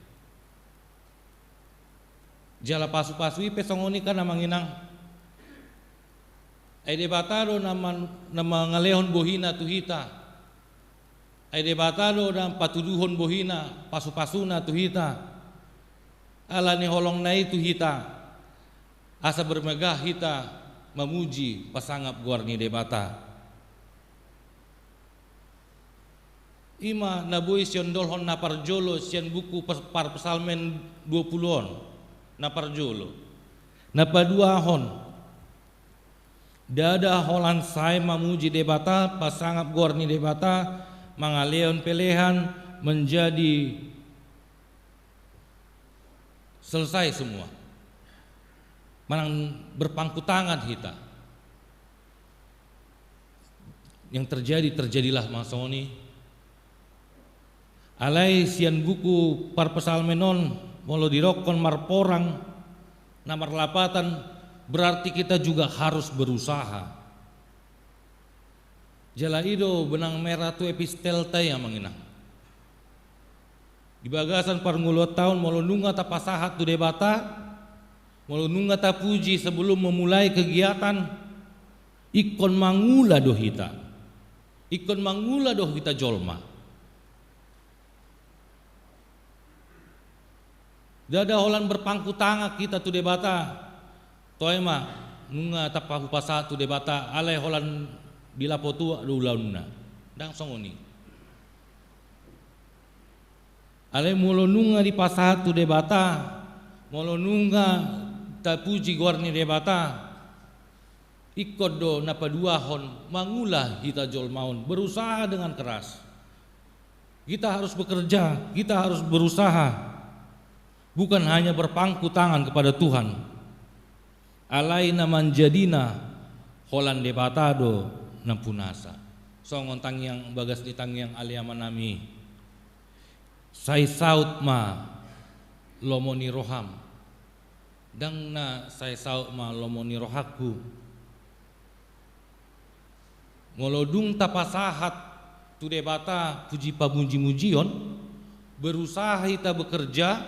Jala pasupasu i pe songon i kan amang inang. Ai Debata do na man-, na mangalehon bohina tu hita. Ai Debata do na patuduhon bohina, pasupasuna tu hita. Alani holongna i tu hita, asa bermegah hita mamuji pasangap goar ni Debata. I ma na boi siondolhon na parjolo sian buku Pes-, Par-, Psalmen dua puluh on, na parjolo. Na paduahon, ndada holan sae mamuji Debata, pasangap goar ni Debata, mangalehon pelehan menjadi selesai semua. Manang berpangku tangan hita. Yang terjadi, terjadilah ma songon i. Alai sian buku Parpsalmen on, molo didokkon marporang, na marlapatan, berarti kita juga harus berusaha. Jala i do benang merah tu epistelta i, amang inang. Di bagasan parngoluonta on, molo nunga tapasahat tu Debata, molo nunga tapuji sebelum memulai kegiatan, ingkon mangula do hita. Ingkon mangula do hita jolma. Ndada holan berpangku tangan hita tu Debata. Toe ma, nunga tapasahat tu Debata, alai holan di lapo tuak do ulaonna. Ndang songon i. Alai molo nunga dipasahat tu Debata, molo nunga tapuji goar ni Debata, ingkon do na paduahon mangula hita jolma on, berusaha dengan keras. Kita harus bekerja, kita harus berusaha. Bukan hanya berpangku tangan kepada Tuhan. Alai na manjadina holan Debata do nampunasa. Songon tangiang bagas ni tangiang ale amanami. Sai saut ma lomo ni roham. Ndang na sai saut ma lomo ni rohangku. Molo dung tapasahat tu Debata puji pamuji-mujion, berusaha hita bekerja,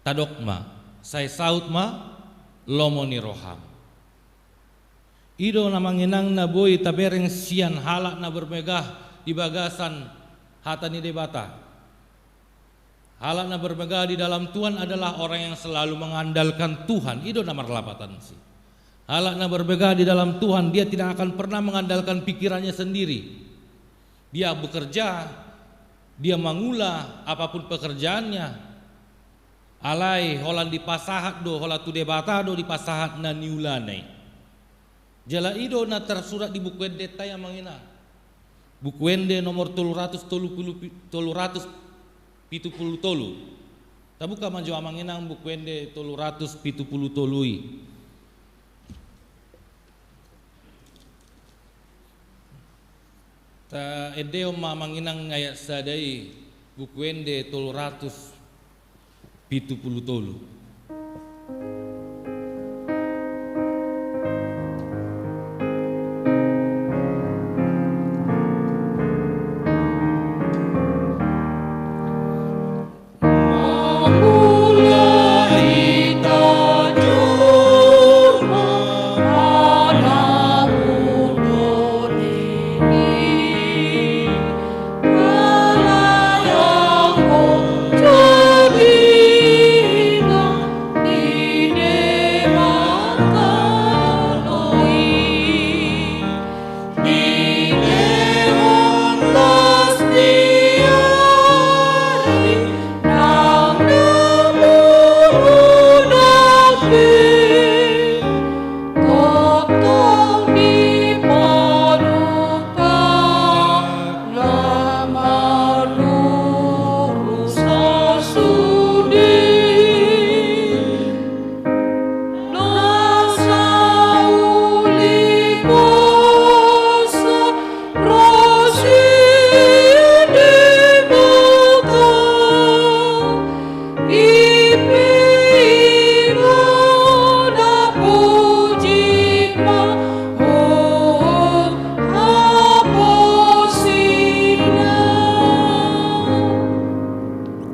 tadok ma, sai saut ma lomo ni roham. I do na mangenang na boi tabereng sian halak na bermegah di bagasan hata ni Debata. Halak na bermegah di dalam Tuhan adalah orang yang selalu mengandalkan Tuhan. I do na marlapatan si. Halak na bermegah di dalam Tuhan, dia tidak akan pernah mengandalkan pikirannya sendiri. Dia bekerja, dia mangula apapun pekerjaannya. Alai holan dipasahat do, holan tu Debata do dipasahat na niulana i. Jala i do na tarsurat di Buku Endenta i, Amang Inang. Buku Ende nomor tolu ratus tolu pulu pi-, tolu ratus pitu pulu tolu. Tabuka ma jo, Amang Inang, Buku Ende tolu ratus pitu pulu tolu i. Taendehon ma, Amang Inang, ayat sada i, Buku Ende tolu ratus pitu pulu tolu.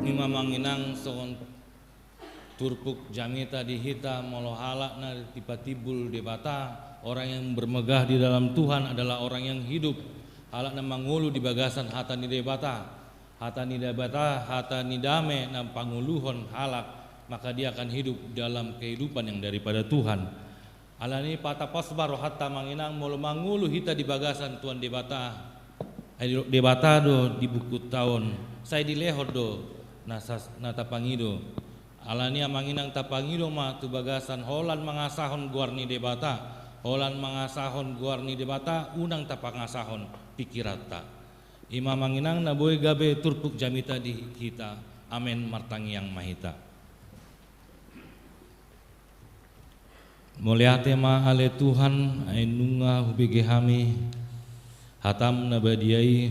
Ima, Amang Inang, songon turpuk jamita di hita, molo halak na dipatimbul Debata, orang yang bermegah di dalam Tuhan adalah orang yang hidup. Halak na mangolu di bagasan hata ni Debata. Hata ni Debata, hata ni dame na pangoluhon halak, maka dia akan hidup dalam kehidupan yang daripada Tuhan. Alani i, patapos ma rohanta, Amang Inang, molo mangolu hita di bagasan Tuhan Debata. Ai didok Debata do di bukunta on, sai dilehon do na sas-, na tapangido. Alani i, Amang Inang, tapangido ma tu bagasan holan mangasahon goar ni Debata, holan mangasahon goar ni Debata, unang tapangasahon pikiranta. Ima, Amang Inang, na boi gabe turpuk jamita di hita. Amen. Martangiang ma hita. Mauliate ma, ale Tuhan, ai nunga hubege hami hatam na badia i,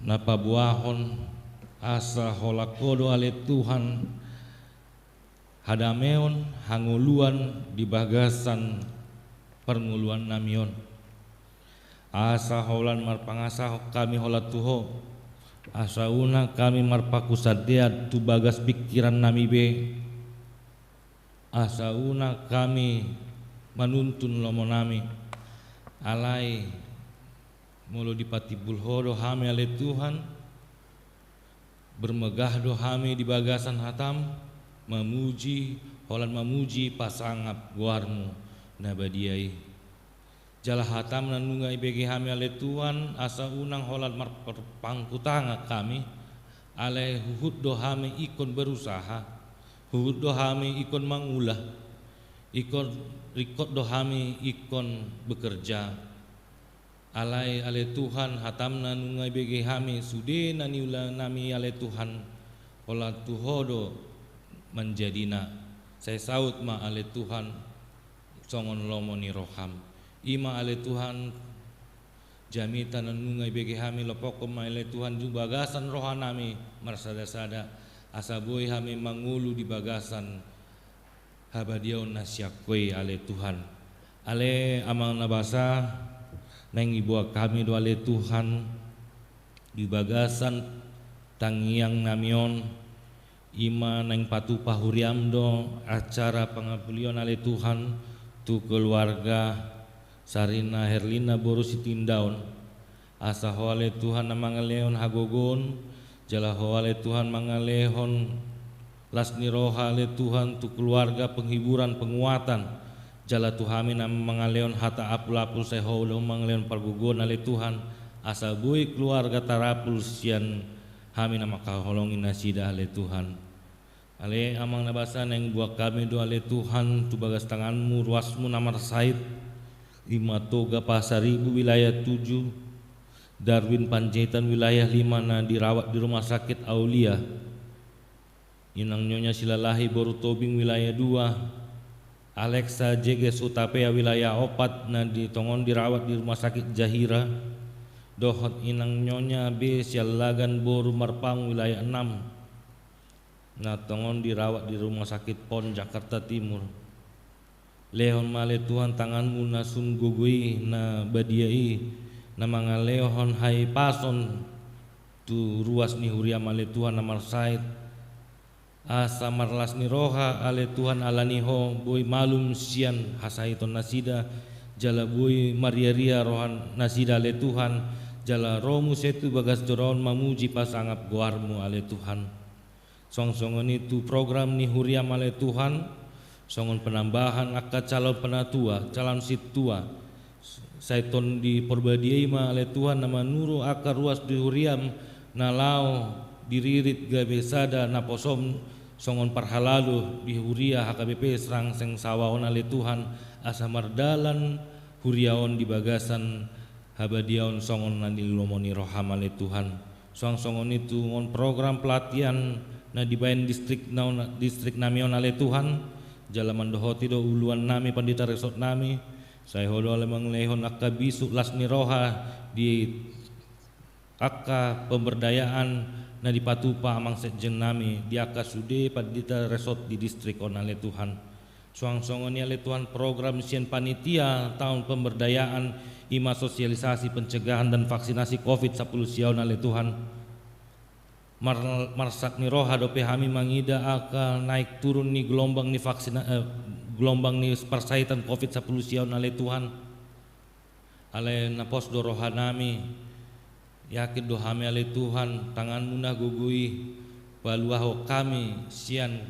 na paboahon asa holan Ho do, ale Tuhan, hadameon, hangoluan di bagasan parngoluannami on. Asa holan marpangasahon hami holan tu Ho, asa unang hami marpakusandean tu bagas pingkirannami be, asa unang hami manuntun lomonami. Alai molo dipatimbul Ho do hami, ale Tuhan, bermegah do hami di bagasan hatam, mamuji, holan mamuji pasangap goarmu na badia i. Jala hatam na nunga ibege hami, ale Tuhan, asa unang holan marpangkutangan hami, alai huhut do hami ingkon berusaha, huhut do hami ingkon mangula, ingkon, ringkot do hami ingkon bekerja. Alai, ale Tuhan, hatam na nunga ibege hami, sude na niulanami, ale Tuhan, holan tu Ho do manjadina. Sai saut ma, ale Tuhan, songon lomo ni roham. Ima, ale Tuhan, jamita na nunga ibege hami, lompokkon ma, ale Tuhan, tu bagasan rohanami marsadasada, asa boi hami mangolu di bagasan habadiaon na sian Ho i, ale Tuhan. Ale Amang na basa, naeng iboan hami do, ale Tuhan, di bagasan tangiangnami on, ima naeng patupa huriam do acara pangampulion, ale Tuhan, tu keluarga Sarina Herlina boru Sitindaon. Asa Ho, ale Tuhan, na mangalehon hagogoon, jala Ho, ale Tuhan, mangalehon las ni roha, ale Tuhan, tu keluarga penghiburan, penguatan, jala tu hami na mangalehon hata apul-apul, sai Ho do mangalehon pargogoon, ale Tuhan, asa boi keluarga tarapul sian hami na mangkaholongi nasida, ale Tuhan. Ale Amang na basa, naeng buat hami do ale Tuhan tu bagas tanganmu ruasmu na marsahit, ima Toga Pasaribu wilayah tujuh, Darwin Panjaitan wilayah lima na dirawat di Rumah Sakit Aulia, Inang Nyonya Silalahi boru Tobing wilayah dua, Alexa Jeges Hutapea wilayah opat na di tongon dirawat di Rumah Sakit Zahira, dohot Inang Nyonya B Siallagan boru Marpaung wilayah enam na tongon dirawat di Rumah Sakit Pon Jakarta Timur. Lehon ma ale Tuhan tanganmu na sun gogo i, na badia i, na mangalehon hahipason tu ruas ni huriam ale Tuhan na marsahit, asa marlas ni roha ale Tuhan, ala ni Ho boi malum sian hasahiton nasida, jala boi mariaria roha nasida ale Tuhan, jala ro muse tu bagas joro on mamuji pasangap goarmu ale Tuhan. Songon i tu program ni huriam ale Tuhan, songon penambahan angka calon penatua, calon sintua. Sai Tondi Porbadia i ma ale Tuhan na manuru angka ruas di huriam na laho diririt gabe sada naposom songon parhalado di huria H K B P Serangseng Sawa on ale Tuhan, asa mardalan huria on di bagasan habadiaon songon na nilomo ni roham ale Tuhan. Suang songon i tu ngon program pelatihan na dibaen distrik naon, distrik nami on ale Tuhan, jala mandohoti do uluan nami pandita resort nami, sai Ho do ale mangalehon angka bisuk las ni roha di angka pemberdayaan na dipatupa amang sekjen nami di angka sude pandita resort di distrik on ale Tuhan. Suang songon i ale Tuhan program sian panitia taon pemberdayaan, ima sosialisasi pencegahan dan vaksinasi covid sampulu sia on ale Tuhan. Mar-, marsak ni roha dope hami mangida angka naik turun ni gelombang ni vaksina-, eh, gelombang ni parsahitan covid sampulu sia on ale Tuhan. Alai na pos do roha nami, yakin do hami ale Tuhan, tanganmu na gogo i paluahon hami sian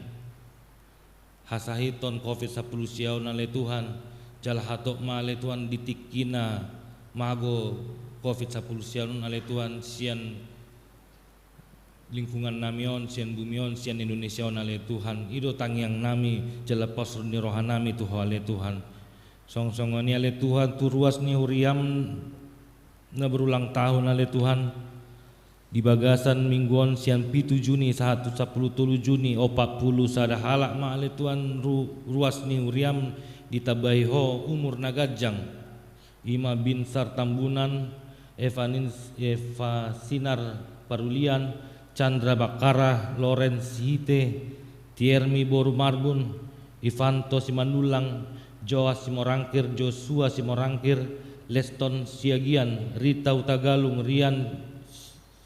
hasahiton covid sampulu sia on ale Tuhan, jala hatop ma ale Tuhan di tingki na mago covid sampulu sia on ale Tuhan, sian lingkungan nami on, sian bumi on, sian Indonesia on ale Tuhan. I do tangiang nami, jala pos ni roha nami tu Ho ale Tuhan. Song songon i ale Tuhan, tu ruas ni huriam na berulang tahun ale Tuhan. Di bagasan minggu on sian pitu Juni sahat tu sampulu tolu Juni, opat pulu sada halak ma ale Tuhan ru-, ruas ni huriam ditambai Ho umur na ganjang. Ima Binsar Tambunan, Evanins-, Eva Sinar Parulian, Chandra Bakkara, Lawrence Hite, Tiermi boru Marbun, Ivanto Simanullang, Joas Simorangkir, Joshua Simorangkir, Leston Siagian, Rita Hutagalung, Rian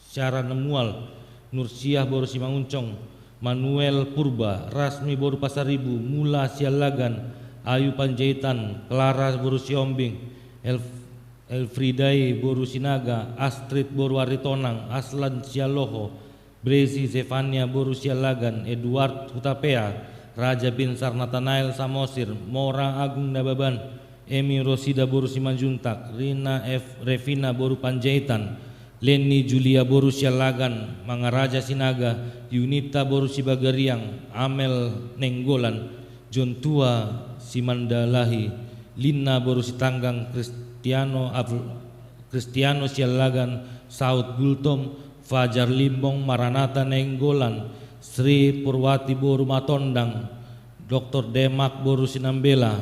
Syahramual, Nursiah boru Simangunsong, Manuel Purba, Rasmi boru Pasaribu, Mula Siallagan, Ayu Panjaitan, Clara boru Sihombing, Elf-, Elfridae boru Sinaga, Astrid boru Aritonang, Aslan Sialoho, Bresi Zefania boru Siallagan, Eduard Hutapea, Raja Binsar Natanael Samosir, Mora Agung Nababan, Emi Rosida boru Simanjuntak, Rina F-, Revina boru Panjaitan, Leni Julia boru Siallagan, Mangaraja Sinaga, Yunita boru Sibagariang, Amel Nenggolan, Jontua Simandalahi, Linna boru Sitanggang, Kristiano Af-, Kristiano Siallagan, Saud Gultom, Fajar Limbong, Maranata Nenggolan, Sri Purwati boru Matondang, Doktor Demak boru Sinambela,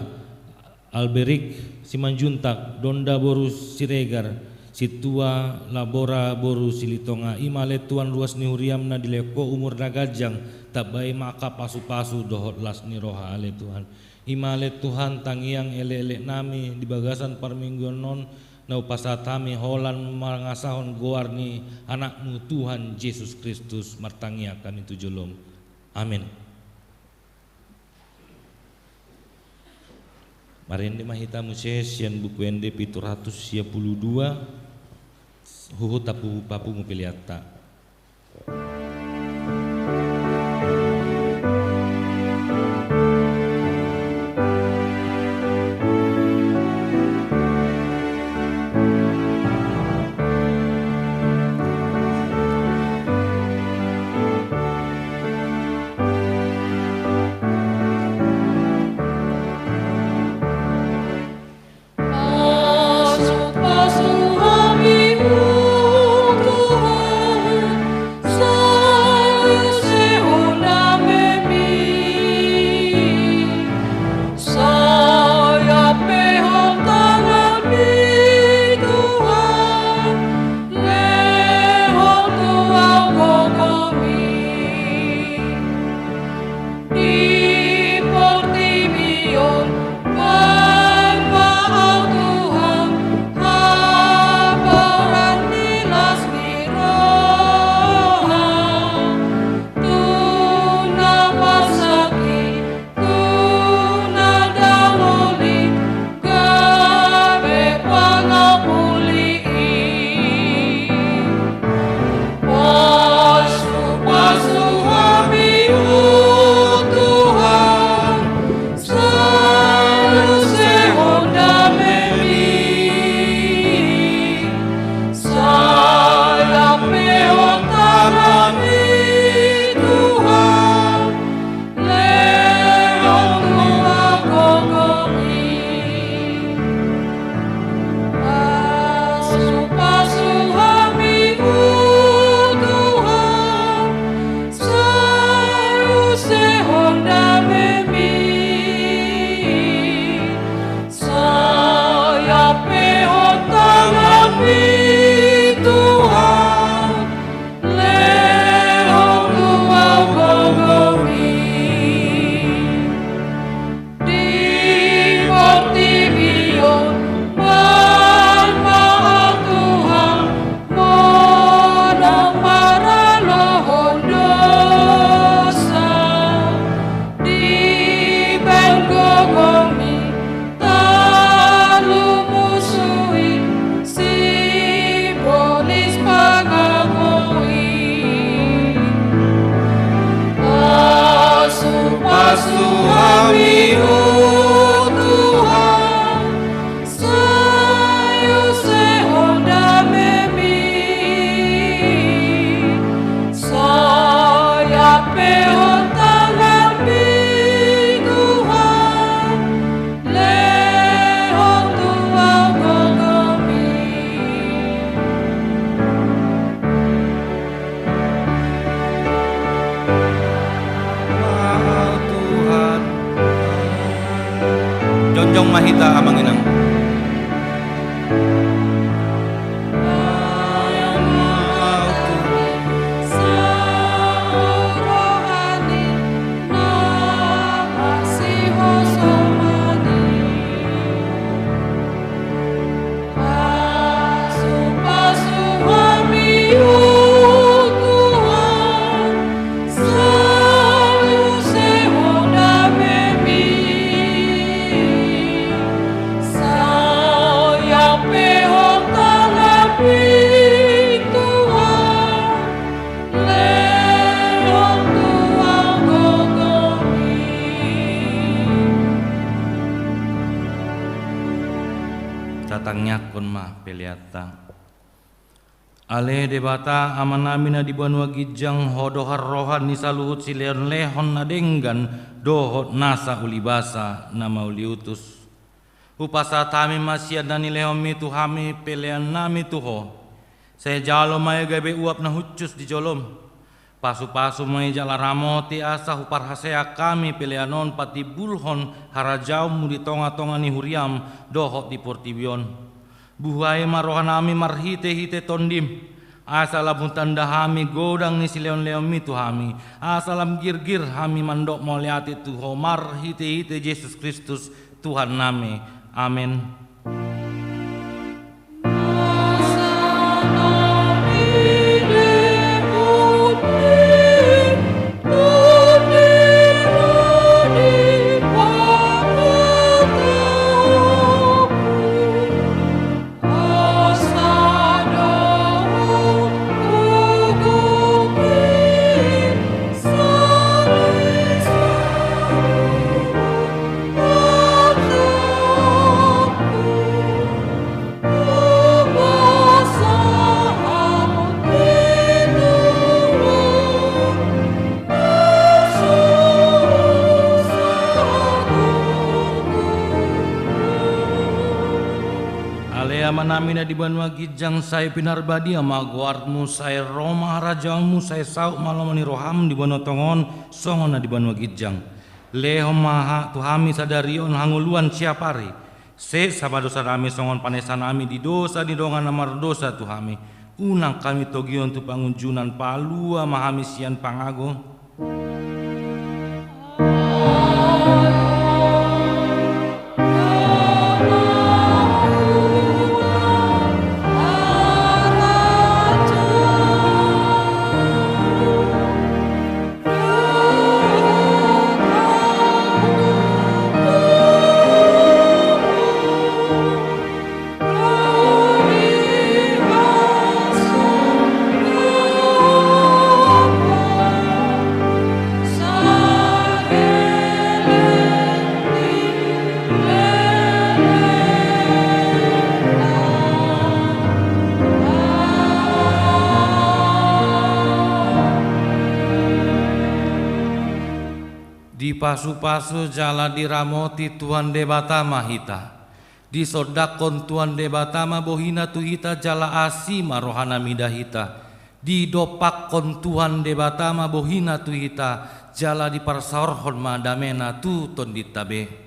Alberik Simanjuntak, Donda boru Siregar, Situa Labora boru Silitonga. Ima ale Tuhan ruas ni huriam na dilehon Ho umur na ganjang, tambai ma angka pasupasu dohot las ni roha ale Tuhan. Ima ale Tuhan tangiang elekelek nami di bagasan parmingguon on, na hupasahat hami holan mangasahon goar ni Anakmu Tuhan Jesus Kristus, martangiang hami tu jolom. Amin. Marende ma hita muse sian Buku Ende pitu ratus sia pulu dua, huhut tapu-, papungu peleanta. Lehon damemi, sai ampehon tanganmi, Tuhan, lehon tu au gogomi. Di portibi on, bahen ma au, Tuhan, monang maralohon dosa. Dibahen gogomi, tarlumobi i, sibolis pangago i. Pasupasu hami, o Tuhan, sai usehon damemi, sai ampehon tanganmi, Tuhan, lehon tu au gogomi. Tuhan. Jongjong ma hita, amang inang. Tatangiangkon ma peleanta. Ale Debata, Amanami na di banua ginjang, Ho do haroroan ni saluhut silehonlehon na denggan dohot nasa ulibasa na mauliutus. Hupasahat hami ma sian na nilehonmi tu hami peleannami tu Ho. Sai jalo ma i gabe uap na hushus di jolom. Pasupasu ma i jala ramoti, asa huparhaseang hami pelean on patimbulhon harajaonmu di tongatonga ni huriam dohot di portibi on. Buhai ma rohanami marhitehite Tondim, asa lam hutanda hami godang ni silehonlehonmi tu hami, asa lam girgir hami mandok mauliate tu Ho marhitehite Jesus Kristus Tuhannami. Amen. Ale Amanami na di banua ginjang, sai pinarbadia ma goarmu, sai ro ma harajaonmu, sai saut ma lomo ni roham di banua tonga on songon na di banua ginjang. Lehon ma ha-, tu hami sadari on hangoluan siapari. Sesa ma dosanami songon panesanami di dosa ni dongan na mardosa tu hami. Unang hami togihon tu pangunjunan, palua ma hami sian pangago. Dipasupasu jala diramoti Tuhan Debata ma hita. Disondangkon Tuhan Debata ma bohina tu hita jala asi ma rohana mida hita. Didompakkon Tuhan Debata ma bohina tu hita Jala diparsaorhon ma damena tu tondinta be.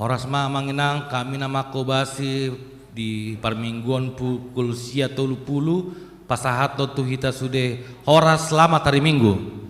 Horas ma amang inang, hami na manghobasi di parmingguon pukul sia tolu pulu, pasahathon tu hita sude, horas, selamat hari Minggu.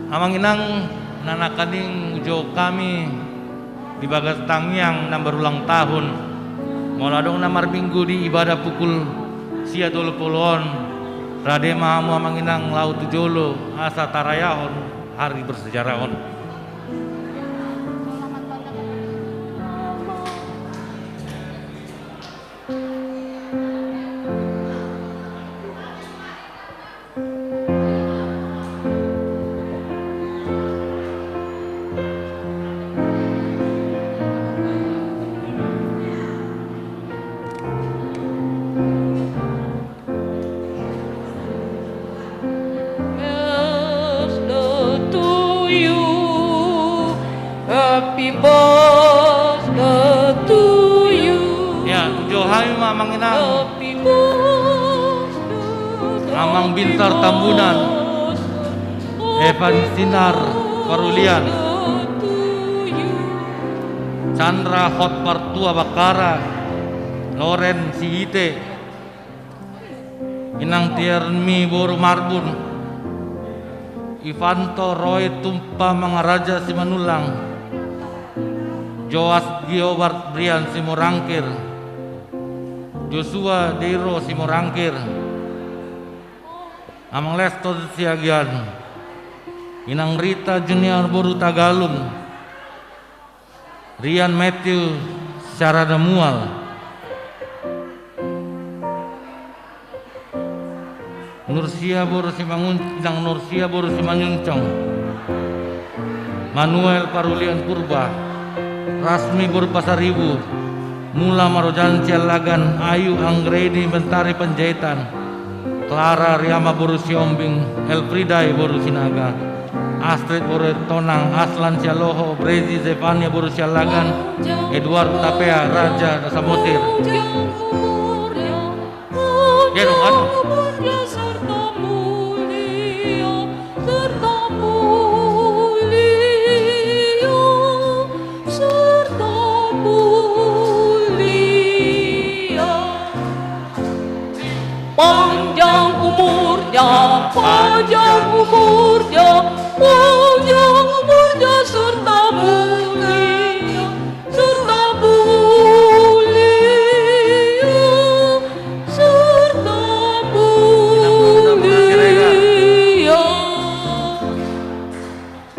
Amang inang, na nangkaning hujou hami di bagas tangiang na marulang tahun, molo adong na marminggu di ibadah pukul sia tolu pulu on, rade ma hamu amang inang laho tu jolo asa tarayahon hari bersejarah on. Birthday to you. Happy birthday to you. Ya, hujou hami ma amang inang. Happy birthday to you. Amang Bintar Tambunan. Evan Sinar Parulian. Chandra Hotmar Tua Bakara. Loren Siite. Inang Tiarmi boru Marbun, Ivanto Roy Tumpa Mangaraja Simanullang, Joas Giobart Brian Simorangkir, Joshua Deiro Simorangkir, Amang Lesto Siagian, Inang Rita Junior boru Tagalung, Rian Matthew Sarada Mual. Nursia boru Simangun-, Inang Nursia boru Simanjunjung. Manuel Parulian Purba. Rasmi boru Pasaribu. Mula Marojan Siallagan, Ayu Anggreni Bentari Panjaitan. Clara Riama boru Siombing, Elfrida i boru Sinaga, Astrid boru Tonang, Aslan Sialoho, Brezi Zefania boru Siallagan, Edward Tapea Raja Samosir. Dia dong, kan? Serta mulia. Panjang umurnya, panjang umurnya, panjang umurnya, serta mulia, serta mulia, serta mulia.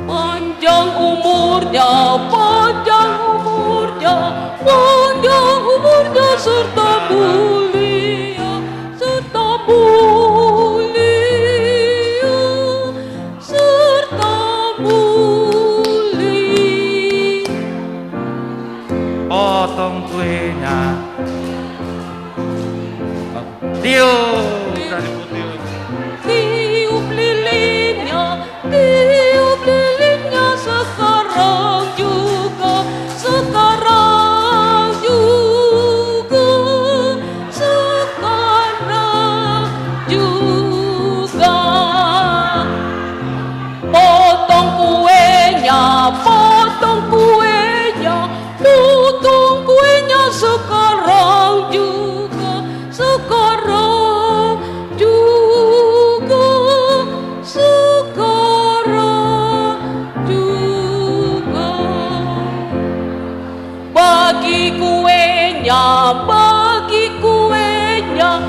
Panjang umurnya, panjang umurnya, panjang umurnya, serta mulia, serta mulia, serta mulia. Potong kuenya. Tiup, tiup lilinnya, tiup lilinnya sekarang juga, sekarang Bagi kuenya, bagi kuenya,